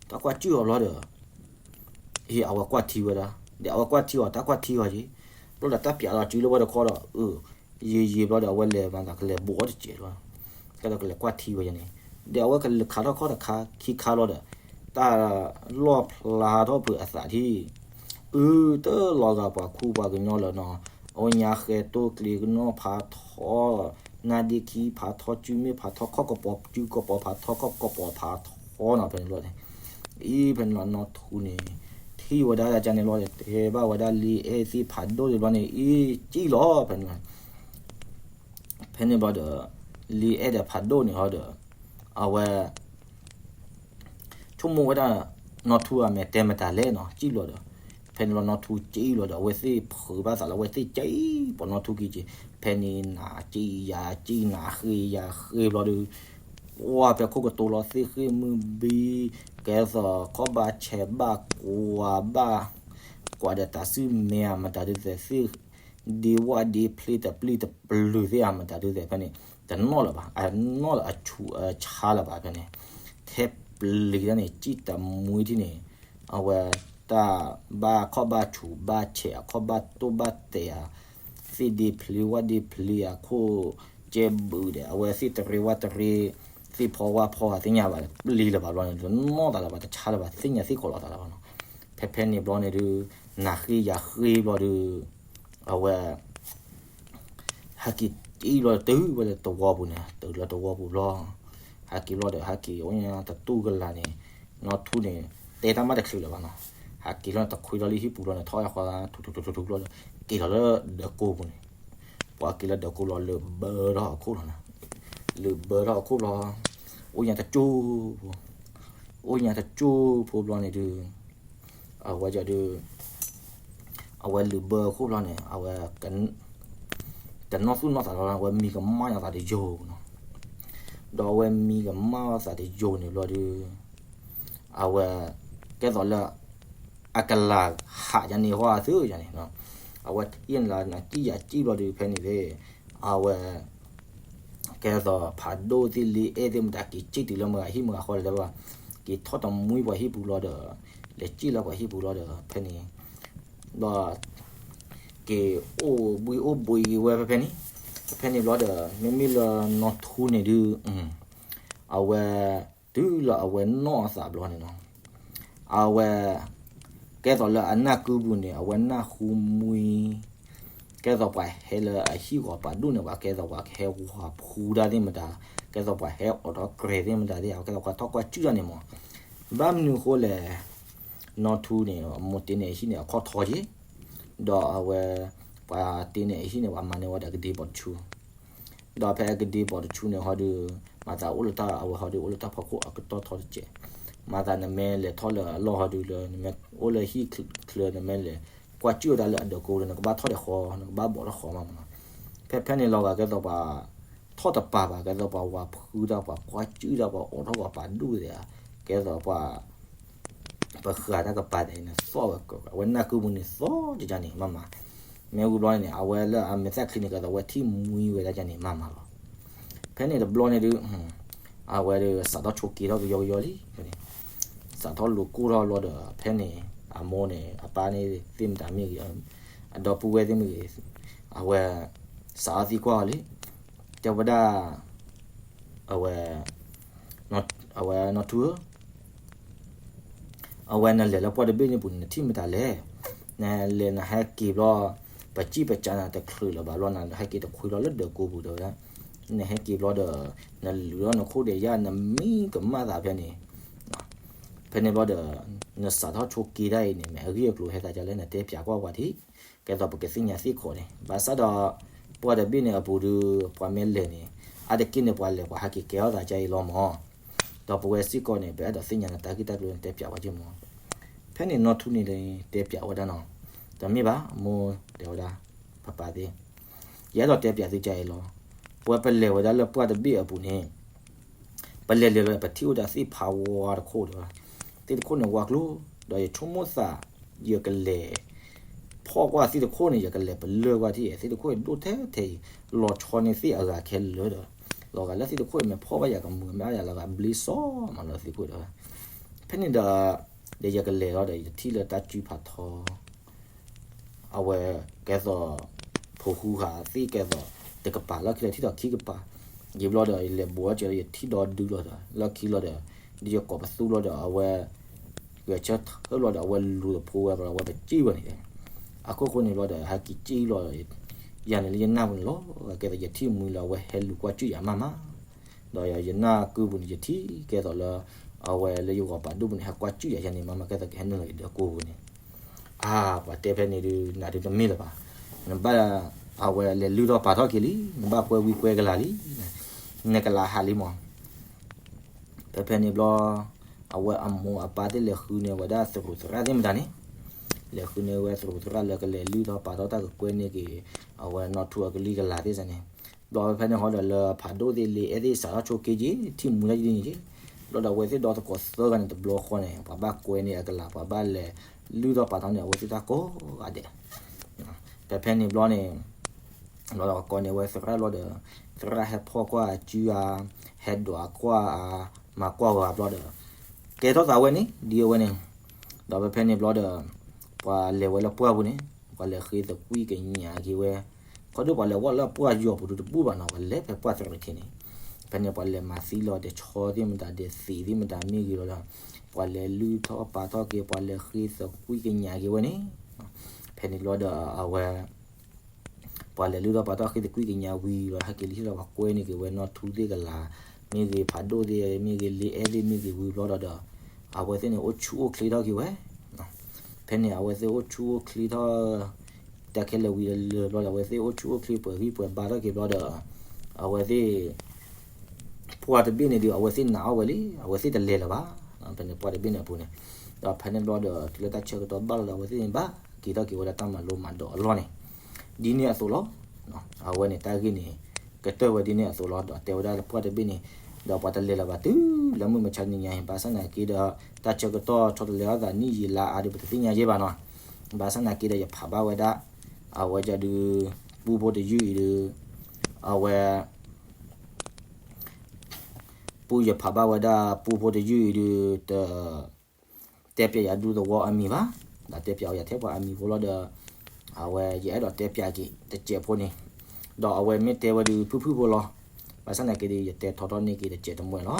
တၢ်ကွၢ်စုၣ်အီၤဘျီဒီး ဟ့ၣ်အဝဲကွၢ်ထံဝဲဒၣ်, ဒီးအဝဲကွၢ်ထံအီၤ တၢ်ကွၢ်ထံအီၤက့ၤ, ဘျီဒီးတၢ်ပျးလီၤစုလၢဝဲတခီဒီး အၢ ယံာ်ယံာ်ဘျီဒီး အဝဲလဲၤမၤသးကလဲၤဘိးအီၤတစဲးလီၤ. ကဲဒီးကလဲၤကွၢ်ထံဝဲန့ၣ်, ဒီးအဝဲကလဲၤခးထီၣ်ခီၣ်တခါခံခါလီၤဒီး တၢ်လီၣ်ဖျါထီၣ်ဖုးအသးထံၣ်, အၢ တလီၤဂာ်ပှၤခူပှၤကညီလၢၤနီၤ, အဝဲညါဃဲတိၢ်ကျ့ၤကနီၣ်ဖးထီ နါဒ့ခံဖးထီ စုမ့ၢ်ဖးထီ ခီၣ်ကပီၤစုကပီၤဖးထီ ခီၣ်ကပီၤဖးထီနီၤ ဖဲန့ၣ်ဘျီန့ၣ်, အံၤဖဲန့ၣ်လီၤ နီၢ်ထူန့ၣ် ထံၣ်ဝဲဒၣ်ဒ်န့ၣ်ဘျီဒီး တဲဘၣ်ဝဲဒၣ်လံအဲၣ်သ့ၣ်ဖးဒိၣ်န့ၣ်ဘျီန့ၣ် အံၤကံၣ်လီၤ ဖဲန့ၣ်လီၤ. ဖဲန့ၣ်ဘျီဒီး လံအဲၣ်ဒီးဖးဒိၣ်န့ၣ်ဟီဒီး အဝဲ ဆိကမိၣ်ဝဲဒၣ် နီၢ်ထူအမဲာ်တဲမတၤလဲၣ်နီၤ ကံၣ်လီၤဒီး ဖဲန့ၣ်လီၤ နီၢ်ထူကံၣ်လီၤဒီး အဝဲသ့ၣ်ဖုးဘၣ်သးလၢအဝဲသ့ၣ်ကံၣ်ပိာ်နီၢ်ထူကံၣ်က့ၤ, ဖဲန့ၣ်နၤကံၣ်ယၤကံၣ်နၤဃ့ယၤဃ့ဘျီဒီး ပှၢ်ဖဲခိၣ်ကတိၤလီၤသ့ၣ်ဃ့ၢ်မုၢ်ဘံ ကဲသိးခီၣ်ဘၣ်ဆဲးဘၣ်ကွၢ်ဘၣ် ကွၢ်ဒီးတၢ်စုၣ်မဲအမတၤဒုးသဲးသ့ၣ် ဒ့ဝၣ်ဒ့ဖျ့တပျုၢ်တပျုၢ်သ့ၣ်အမတၤဒုးသဲးဖဲန့ၣ် တနီၣ်လၢၤဘၣ် အနီၣ်လၢအဆူးအဆါလၢၤဘၣ်ဖဲန့ၣ် ထဲပျံၤတၢ်န့ၣ် ကံၣ်တမှံထံၣ်န့ၣ် အဝဲတၢ်ဘၣ်ခီၣ်ဘၣ်ဆူးဘၣ်ဆဲး အခီၣ်ဘၣ်တိၢ်ဘၣ်တဲာ်ဧါ သ့ၣ်ဒ့ဖျ့ဝၣ်ဒ့ဖျ့အခိၣ်ကဲဘုးဒီး အဝဲသ့ၣ်တရ့ဝၣ်တရ့ သ့ၣ်ဖီဝၣ်ဖီသ့ၣ်ညါဘၣ် ပျံၤလၢၤဘၣ်ဘျီန့ၣ် တနီၣ်သးလၢၤဘၣ် တဆါလၢၤဘၣ် သ့ၣ်ညါသ့ၣ်ခိးလီၤသးလၢၤဘၣ်နီၤ. ဖဲဖဲန့ၣ်ဘျီန့ၣ်ဒုး နၤဃ့ယၤဃ့ဘျီဒုး အဝဲ ဟဲက့ၤကံၣ်ဘျီ တုၤဝဲလၢတဝီပူၤန့ၣ် တုၤလၢတဝီပူၤဘျီ ဟဲက့ၤဘျီဒီး ဟဲက့ၤအိၣ်ညါတတူၢ်ကလာ်န့ၣ် နီၢ်ထူန့ၣ် တဲတၢ်မးတချုးလၢၤဘၣ်နီၤ. ဟဲက့ၤလီၤန့ၣ် တခွ့လီၤလၢဟံၣ်ပူၤလီၤန့ၣ် ထီၣ်ဝဲဃီထူထူထူထူဘျီဒီး က့ၤလီၤလၢဒၢးကိးပူၤန့ၣ် ပှၤက့ၤလၢဒၢးကိးလီၤ လုးဘၢထီၣ်ဟီၣ်ခိၣ်လီၤန့ၣ် လုးဘၢထီၣ်ဟီၣ်ခိၣ်လီၤ အိၣ်ညါတကၠိၢ်ဖိ အိၣ်ညါတကၠိၢ်ဖိဘျီန့ၣ်ဒုး အဝဲဒုး အဝဲလုးဘၢဟီၣ်ခိၣ်ဘျီန့ၣ် အဝဲ တနီၣ်သူၣ်နီၣ်သးလီၤ အဝဲမံကမၣ်အသးတယိာ်နီၤ. ဒီးအဝဲမံကမၣ်အသးတယိာ်န့ၣ်ဘျီဒုး အဝဲ ကဲသိးလၢ အကလၤဟးယါန့ၣ်ဟီၣ်အသုယါန့ၣ်နီၤ. အဝဲထံၣ်န့ၣ်လီၤ နကံၣ်ယၤကံၣ်ဘျီဒုးဖဲန့ၣ်သ့ၣ် အဝဲ ကဲသိးဖးဒိၣ်သ့ၣ်လံ အဲၣ်သ့ၣ်မတၤက့ၤစံၣ်တုၤလၢမဂၤဟံၣ်မဂၤဃီလၢၤဘၣ်, က့ၤထီၣ်တမှံပှၤဟံၣ်ပူၤလီၤဒီး လဲၤစံၣ်လၢပှၤဟံၣ်ပူၤလီၤဒီး ဖဲန့ၣ် ဒီး က့ၤအိၣ်ဘှံးအိၣ်ဘှံးက့ၤဝဲဖဲဖဲန့ၣ်, ဖဲဖဲန့ၣ်ဘျီဒီး မ့မ့ၢ်လၢနီၢ်ထူန့ၣ်ဒုး အဝဲ တုၤလၢအဝဲနီၢ်အသးဘျီန့ၣ်လီၤ. အဝဲ ကဲသိးလၢအနၢ်ကုပူၤန့ၣ် အဝဲနၢ်ဟူမှံ ကဲသိးပှၤဟဲလၢအဟံၣ်ဂီၤပာ်ဒိၣ်န့ၣ် ပှၤကဲသိးပှၤဟဲဝၤဖှူတၢ်သ့ၣ်မတၤ, ကဲသိးပှၤဟဲအိးထီၣ်ကြဲးသ့ၣ်မတၤသ့ၣ် ကဲသိးပှၤထီၣ်ကွၢ်စူၣ်တၢ်န့ၣ်မး. ဘၣ်မနုၤဃိလဲၣ်, နီၢ်ထူန့ၣ် အမိၢ်တ့န့ၢ်အဟံၣ်န့ၣ် အခီၣ်ထီက့ၤ, ဒီးအဝဲ ပှၤတ့န့ၢ်အဟံၣ်န့ၣ် ပှၤမၤန့ၢ်ဝဲဒီးကဒ့ဘီတဆူ ဒီးဖဲအကဒ့ဘီတဆူန့ၣ်ဟီဒုး မၤသးအိၣ်လၢတၢ် အဝဲဟီဒုးအိၣ်လၢတၢ်ဖီခိၣ်အကတီၢ်ထီတစဲး, မၤသးနမ့ၢ်လဲၤထီၣ်လၢအလီၢ်ဟီဒုးလၢ နမ့ၢ်အိၣ်လၢဟံၣ်ချၢ နမ့ၢ်လဲၤကွၢ်စူၣ်ဝဲဒၣ်လၢအဒၢးကိးဒီး နကဘၣ်ထီၣ်ဒီးဃီ နကဘၣ်ဘီးထီၣ်ဃီမးမးနီၤ. ဖဲဖဲန့ၣ်လီၤဂာ် ကဲသိးပှၤ ထီၣ်တပၤဘၣ် ကဲသိးပှၤဝၤဖှူတၢ် ပှၤကွၢ်စူၣ်တၢ် ပှၤအိးထီၣ်ပှၤပာ်ဒိၣ်သ့ၣ်ဧါ, ကဲသိးပှၤ ပဃၢၤတၢ်ကပၤသ့ၣ်န့ၣ် သီၣ်ဝဲ အဝဲနၢ်ကုပူၤန့ၣ်သီၣ်ကကန့ၣ်မးမး, မ့ၢ်ဝံၤဘျီန့ၣ် အဝဲလၢအမဲာ်သၣ်ချံန့ၣ် ကဲသိးဝဲထံၣ်မှံဝဲဒၣ်ကန့ၣ်မးမးလီၤ. ဖဲန့ၣ်တဘျီန့ၣ်ဒုး အဝဲဒုးစးထီၣ်ဆိးက့ထီၣ်ကယီကယီလံ, စးထီၣ်လူၤကိၢ်ထီၣ်ဘျီဒီး ဖဲန့ၣ် အမိၢ်န့ၣ် အပၢ်န့ၣ်သ့ၣ်မတၤမ့ၢ်ဂ့ၤ အဒီပုၢ်ဝဲၢ်သ့ၣ်မ့ၢ်ဂ့ၤ အဝဲ စးထီၣ်သံကွၢ်အီၤလံ, တဲဝဲဒၣ် အဝဲ အဝဲနီၢ်ထူဧၢ အဝဲနလဲၤလၢပှၢ်တဘ့ၣ်န့ၣ်ပူၤန့ၣ် နထံၣ်မတၤလဲၣ်, နလဲၤနဟဲက့ၤဘျီ ပစံၣ်ပစးနၤတချုးလၢၤဘၣ်ဘျီ နဟဲက့ၤတခွ့လီၤလၢဒၢးကိပူၤတဲဝဲဒၣ်, နဟဲက့ၤဘျီဒီး နလုၢ်ထီၣ်နခိၣ်ဒီးယၢ် နမံကမၣ်သးဖဲန့ၣ်, ဖဲန့ၣ်ဘျီဒီး နစးထီၣ်ဆိးက့တၢ်အံၤန့ၣ် မ့ၢ်အဂ့ၢ်အကျိၤဟဲသးဒ်လဲၣ် နတဲပၠးကွၢ်ပှၤထံး, ကဲသိးပကသ့ၣ်ညါသ့ၣ်ခီန့ၣ် ဘၣ်ဆၣ်ဒီး ပှၢ်တဘ့ၣ်န့ၣ်အပူၤဒုး ပှၤမ့ၢ်လဲၤန့ၣ် အါတက့ၢ်န့ၣ် ပှၤလဲၤပှၤဟဲက့ၤကဲထီၣ်သးဒ်အံၤလီၤမး, ဒီးပဝဲစ့ၢ်ကီးန့ၣ် ပအဲၣ်ဒိးသ့ၣ်ညါနတၢ်ဂ့ၢ်တၢ်ကျိၤန့ၣ် တဲပၠးဝဲက့မး. ဖဲန့ၣ်နီၢ်ထူန့ၣ်တဲပၠးဝဲဒၣ်နီၤ, တမ့ၢ်ဘၣ် မိၢ်တဲဝဲဒၣ်, ပၢ်ပၢ်သ့ၣ်, ယအဲၣ်ဒိးတဲပၠးသုဒ်အံၤလီၤ, ပဝဲပလဲၤဝဲဒၣ်လၢပှၢ်တဘ့ၣ်အပူၤန့ၣ် ပလဲၤလဲၤလီၤ ပထံၣ်ဝဲဒၣ်သ့ၣ်ဖးဝါတခိၣ်ဒီး သ့ၣ်တခိၣ်န့ၣ်ဝါကျိၤ, ဒီးယဆိကမိၣ်သး ယကလဲၤ ဖီၣ်ကွၢ်သ့ၣ်တခိၣ်န့ၣ် ယကလဲၤပလၢၢ်ကွၢ်ထံၣ် သ့ၣ်တခိၣ်အံၤဒိၣ်ထဲထဲအံၤ လီၤဆီန့ၢ်သ့ၣ်အဂၤခဲလၢာ်ဒီး လီၤဂာ်လၢသ့ၣ်တခိၣ်အံၤမ့ၢ်ဖီၣ်ဘၣ်ယၤကမုာ်မ့ၢ်အါယၤလီၤဂာ်ဘျ့စီမးလၢသ့ၣ်ခိၣ်ဒီး ဖဲန့ၣ်ဒီး ဒီးယကလဲၤလီၤဒီး ယထံၣ်လၢတၢ်စုဖးထီ အဝဲကဲသိး ဖိဃူဃာ်သ့ၣ်ကဲသိး တကပၤလၢခံလၢထံၣ်ဒီးခံကပၤ, ယံာ်ဘျီဒီး ယလဲၤဘိးအီၣ်ကဲဒီး ယထံၣ်ဒီဒုလီၤဒီး လၢခံလီၤဒီး ဒ်ယကိးပသူလီၤဒီး အဝဲ ဂဲၤဆၢထၢၣ်လီၤဒီး အဝဲလူၤသဖိဝဲ အဝဲပစံၣ်ဝဲန့ၣ်, အခိၣ်ဃိန့ၣ်ဘျီဒီး ဟဲက့ၤစံၣ်လီၤဒီး ယၤန့ၣ်လၢယနၢ်ပူၤန့ၣ်လီၤ ကဲသိးယထံၣ်မှံလၢအဝဲဟဲလူၤကွၢ်စူၣ်ယၤမးမး ဒီးယနၢ်ကုပူၤန့ၣ် ယထံၣ်ကဲသိးလၢ အဝဲလၢယဂီၤပာ်ဒိၣ်ပူၤန့ၣ် ဟဲကွၢ်စူၣ်ယၤယၤန့ၣ်မးမး ကဲသိးကဟဲနုာ်လီၤယဒၢးကိပူၤန့ၣ်, အါ ပှၤတဲဖဲန့ၣ်ဒုး နၤဒုးတမ့ၢ်လၢၤဘၣ်, နဘၣ် အဝဲလဲၤလုၢ်ထီၣ်ပာ်ထီၣ်က့ၤလံ နဘၣ်ကွဲဝံကွဲကလၤလံ, နကလၤဟးလံမး ဖဲဖဲန့ၣ်ဘျီ အဝဲအမိၢ်အပၢ်သ့ၣ်လဲၤဃုန့ၢ်ဝဲဒၣ်သရူးသရၣ်သ့ၣ်မတၤန့ၣ်, လဲၤဃုန့ၢ်ဝဲသရူးသရၣ်လၢကလဲၤလုၢ်ထီၣ်ပာ်ထီၣ်တၢ်ကကွဲန့ၢ်က့ၤ အဝဲနီၢ်ထူအကလံၤကလၤသ့ၣ်စ့ၢ်န့ၣ်, ဘျီဖဲဖဲန့ၣ်ဟီဒီးလၢဖးဒိၣ်သ့ၣ်လံအဲၣ်သ့ၣ်စးထီၣ်ဆိးက့က့ၤ ထံၣ်မူလၢယဒ်န့ၣ်က့ၤ, ဘျီဒီးအဝဲသ့ၣ်ဒီသကိးသၢဂၤန့ၣ်တဘျီဃီန့ၣ် ပှၤဘၣ်ကွဲန့ၢ်အကလၤ ပှၤဘၣ်လဲၤလုၢ်ထီၣ်ပာ်ထီၣ်န့ၢ်အဝဲသ့ၣ်တၢ်ကိးဂၤဒဲး ဖဲဖဲန့ၣ်ဘျီန့ၣ် ဘျီဒီးကိးန့ၢ်ဝဲသရၣ်ဘျီဒီး သရၣ်ဟဲဖီၣ်ကွၢ်အစုဧါ, ဟဲဒွးကွၢ်ဧါ, မၤကွၢ်ဝဲဘျီဒီး ကဲထီၣ်သးဝဲန့ၣ် ဒ်အဝဲန့ၣ်, ဒီးဖဲဖဲန့ၣ်ဘျီဒီး ပှၤလဲၤဝဲလၢပှၢ်ပူၤန့ၣ် ပှၤလဲၤဃ့သကွံၢ်ကညးက့ၤဝဲ, ခီဒုးပှၤလဲၤဝဲလၢပှၢ်ယီၤပူၤဒုးတဘူၣ်ဘၣ်နီၤ ပှၤလဲၤဖဲပှၢ်သရၣ်ထံန့ၣ်, ဖဲန့ၣ်ပှၤလဲၤမၤသံလီၤဒီးဆီသ့ၣ်မတၤဒီးသံးသ့ၣ်မတၤမ့ၢ်ဂ့ၤလီၤဒီး ပှၤလဲၤလုၢ်ထီၣ်ပာ်ထီၣ်က့ၤ ပှၤလဲၤဃ့သကွံၢ်ကညးက့ၤဝဲန့ၣ်, ဖဲန့ၣ်ဘျီဒီးအဝဲ ပှၤလဲၤလုၢ်ထီၣ်ပာ်ထီၣ်ဃ့သကွံၢ်ကညးဝံၤလီၤ ဟဲက့ၤလံဒီး ပှၤကွဲန့ၢ်က့ၤဝဲနီၢ်ထူသ့ၣ်ကလၤ, မ့ၢ်ဂ့ၤဖးဒိၣ်သ့ၣ်မ့ၢ်ဂ့ၤ လံအဲၣ်သ့ၣ်မ့ၢ်ဂ့ၤဝံၤဘျီဒီး အဝဲသ့ၣ်န့ၣ်အိၣ်ဆူၣ်အိၣ်ချ့ထီၣ်က့ၤဝဲ, ဖဲန့ၣ်အဝဲသ့ၣ်အိၣ်ဆူၣ်အိၣ်ချ့ထီၣ် တၢ်ခဲလၢာ်ဝံၤလၢဘျီဒီး အဝဲသ့ၣ်အိၣ်ဆူၣ်အိၣ်ချ့ပှဲၤဂံၢ်ပှဲၤဘါထီၣ်က့ၤဘျီဒီး အဝဲသ့ၣ် ပှၢ်တဘ့ၣ်န့ၣ်ဒုး အဝဲသ့ၣ်နာ်အီၣ်ဝဲလံ အဝဲသ့ၣ်တလဲၤလၢၤဘၣ်, ဖဲန့ၣ်ပှၢ်တဘ့ၣ်န့ၣ်အပူၤန့ၣ်, ဒီးဖဲန့ၣ်ဘျီဒီး တုၤလၢတၢ်ဆၢကတီၢ်ဘၣ်လီၤဒီး အဝဲသ့ၣ်န့ၣ်ဘၣ်က့ၤထီၣ်က့ၤဝဲဒၣ်တၢ်မၤလိမၤဒိးအလီၢ်န့ၣ်, ဒ်န့ၣ်အသိးလီၤ, အဝဲန့ၣ်တၢ်ဂ့ၢ်န့ၣ် ကတၢၢ်ဝဲဒ်န့ၣ်အသိးလီၤ ဒီးတဲဝဲဒၣ်လၢပှၢ်တဘ့ၣ်န့ၣ်, ဒီးပှၤတလဲၤလၢၤဘၣ်တုၤလၢမုၢ်မဆါနံၤညါအံၤ ဘၣ်ဆၣ်သနာ်က့ဒီး တၢ်ဆၢကတီၢ်ဆီတလဲအသးနံၣ်ယံာ်လါအါဒီး ပတသ့ၣ်ညါယဲၢ်ဘၣ်နီၤ, ဘၣ်ဆၣ်သနာ်က့ဒီးယဖးဘၣ်ဝဲဒၣ် အဝဲဒုး ပူဖိတယုၢ်အံၤဒုး အဝဲ ပူယဖးဘၣ်ဝဲဒၣ်ပူဖိတယုၢ်အံၤဒုး တ တဲပၠးယၤဒူသဝီအမံၤဘၣ်, ဒီးတဲပၠးဝဲယၤထဲပှၤအမံၤဖိလီၤဒီး အဝဲယအဲၣ်ဒိးတဲပၠးက့ၤတစဲးဖိန့ၣ်, ဒီးအဝဲမ့ၢ်တဲဝဲဒုးဖုၣ်ဖုၣ်ဖိလီၤ. ဘၣ်ဆၣ်သနာ်က့ဒီး ယတဲထီထီၣ်န့ၢ်က့ၤတစဲးတမှဲလီၤ.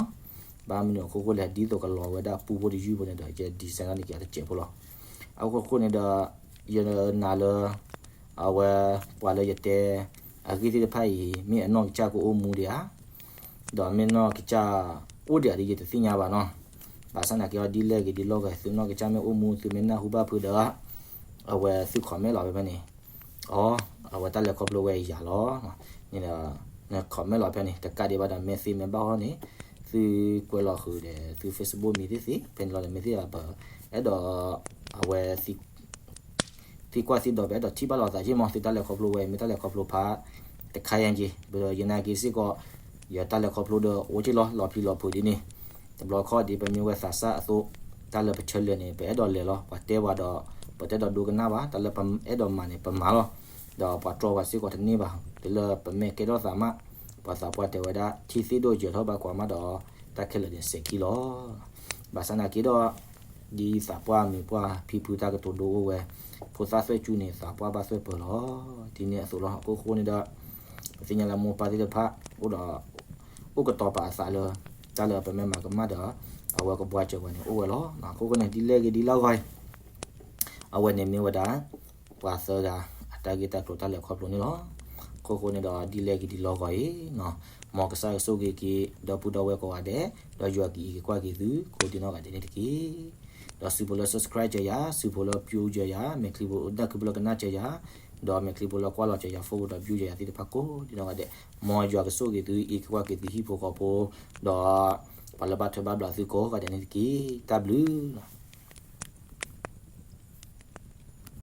ဘၣ်မနုၤအခိၣ်ဃိလဲၣ် ဒ်သိးကလီၤဝဲဒၣ်ပူဖိတယုၢ်ဖိန့ၣ်ဒီး ယ design န့ၢ်က့ၤအတစဲးဖိလီၤ. အခိၣ်ဃိန့ၣ်ဒီး ယနာ်လၢ အဝဲ ပှၤလၢယတဲ အဂ့ၢ်သ့ၣ်တဖၣ်အံၤ မ့ၢ်အနီၢ်ကစၢ်ကအိၣ်မူဒံးဧါ, ဒီးမ့ၢ်နီၢ်ကစၢ်အိၣ်ဒံးဧါဒီး ယတသ့ၣ်ညါဘၣ်နီၤ. ဘၣ်ဆၣ်သနာ်က့ဒီး ဒ်လဲၣ်ဂ့ၤဒ်လဲၣ်ဂ့ၤ သုနီၢ်ကစၢ်မ့ၢ်အိၣ်မူ သုမ့ၢ်နၢ်ဟူဘၣ်ဖုးဒီး အဝဲသု comment လီၤဖဲဖဲန့ၣ်, အီ အဝဲတၢ်လဲၤခီဖျိဝဲအံၤယၤလီၤ. န့ၣ်ဒီး န comment လီၤဖဲန့ၣ် တကးဒံးဘၣ်ဒီး မ့ၢ်သ့မ့ၢ်ဘၣ်ဟီန့ၣ် သုကွဲးလီၤဃုာ်ဒီးသု Facebook မံၤသ့ၣ်သ့ၣ် ဖဲန့ၣ်လီၤဒီး မ့ၢ်သ့ၣ်ဒီးပ အဲၣ်ဒိး အဝဲ သံကွၢ်သံဒိး ပအဲၣ်ဒိးထံၣ်ဘၣ်လိာ်သးက့မး သုတၢ်လဲၤခီဖျိဝဲ မ့ၢ်တၢ်လဲၤခီဖျိဖး တခါယံၤက့ၤ ဘျီဒီးယနာ်က့ၤစ့ၢ်ကီး ယတၢ်လဲၤခီဖျိဒီးအိၣ်က့ၤလီၤ လီၤပျံၤလီၤဖုးဒ်န့ၣ်, တဘျီခီၣ်ဒ်ပမ့ၢ်ဝဲသးစၢ်အသိး တၢ်လၢပဆၢလဲၤန့ၣ် ပအဲၣ်ဒိးလဲၤလီၤ ပှၤတဲပှၤဒီး ပတအဲၣ်ဒိးဒိကနၣ်ဘၣ် တၢ်လၢပအဲၣ်ဒိးမၤန့ၣ် ပမၤလီၤ. ဒီးပှၤတြီပှၤစ့ၢ်ကီးတန့ၢ်ဘၣ် တုၤလၢပမ့ၢ်ကဲထီၣ်သးမး ပှၤသးပှၢ်တဲဝဲဒၣ် ထံသ့ၣ်ဒိၣ်ယၢၤထီၣ်ဘၣ်ကွၢ်မးဒီး တၢ်ခဲလၢာ်န့ၣ်စဲၤခံလီၤ. ဘၣ်ဆၣ်သနာ်က့ဒီး ဒ်သးပှၢ်မုၣ်ပှၢ်ဖံဖုတၢ်ကတိၤဒိအိၣ်ဝဲ, ဖိသၣ်သွဲၣ်ကူန့ၣ် သးပှၢ်ဘၣ်သွဲၣ်ပၢၤလီၤ. ဒ်န့ၣ်အသိးလီၤ. အခိၣ်ဃိန့ၣ်ဒီး ပသ့ၣ်ညါလၢမိၢ်ပၢ်သ့ၣ်တဖၣ် အိၣ်ဒီး အိၣ်ကတီၤပာ်အသးလၢ တၢ်လၢပမ့ၢ်မၤကမၣ်ဒီး အဝဲကဘှါစၢၤပှၤန့ၣ်အိၣ်ဝဲလီၤ. အခိၣ်ဃိန့ၣ် ဒ်လဲၣ်ဂ့ၤဒ်လီၢ်ဂီၤအံၤ အဝဲန့ၣ်မ့ၢ်ဝဲဒၣ် ပှၤသၢဂၤ အတၢ်ဂ့ၢ်တၢ်ကျိၤတၢ်လဲၤခီဖျိန့ၣ်လီၤ. အခိၣ်ဃိန့ၣ်ဒီး ဒ်လဲၣ်ဂ့ၤဒ်လီၢ်ဂီၤအံၤ မ်ကစၢ်ယွၤကဆိၣ်ဂ့ၤက့ၤ ဒီပုၢ်ဒီဝဲၢ်ကိးဂၤဒဲး, ဒီးယွၤကအံးက့ၤကွၢ်က့ၤသု ကိးဒံနီၢ်ဂၤဒဲးန့ၣ်တက့ၢ်. ဒီးစုဖိလၢ subscribe စၢၤယၤ, စုဖိလၢ view စၢၤယၤ, မဲာ်ချံဖိ ဒၣ်ခုဖိလၢကနၣ်စၢၤယၤ, ဒီးမဲာ်ချံဖိလၢကွၢ်လီၤစၢၤယၤ phone ဒီး view စၢၤယၤသ့ၣ်တဖၣ်ကိးဒံနီၢ်ဂၤဒဲး, မ်ယွၤကဆိၣ်ဂ့ၤသု အံးက့ၤကွၢ်က့ၤသုဟံၣ်ဖိဃီဖိ, ဒီးပှၤလၢဘၣ်ထွဲဘၣ်ဘျးသုကိးဂၤဒဲးန့ၣ်တက့ၢ်. တၢ်ဘျုးလီၤ.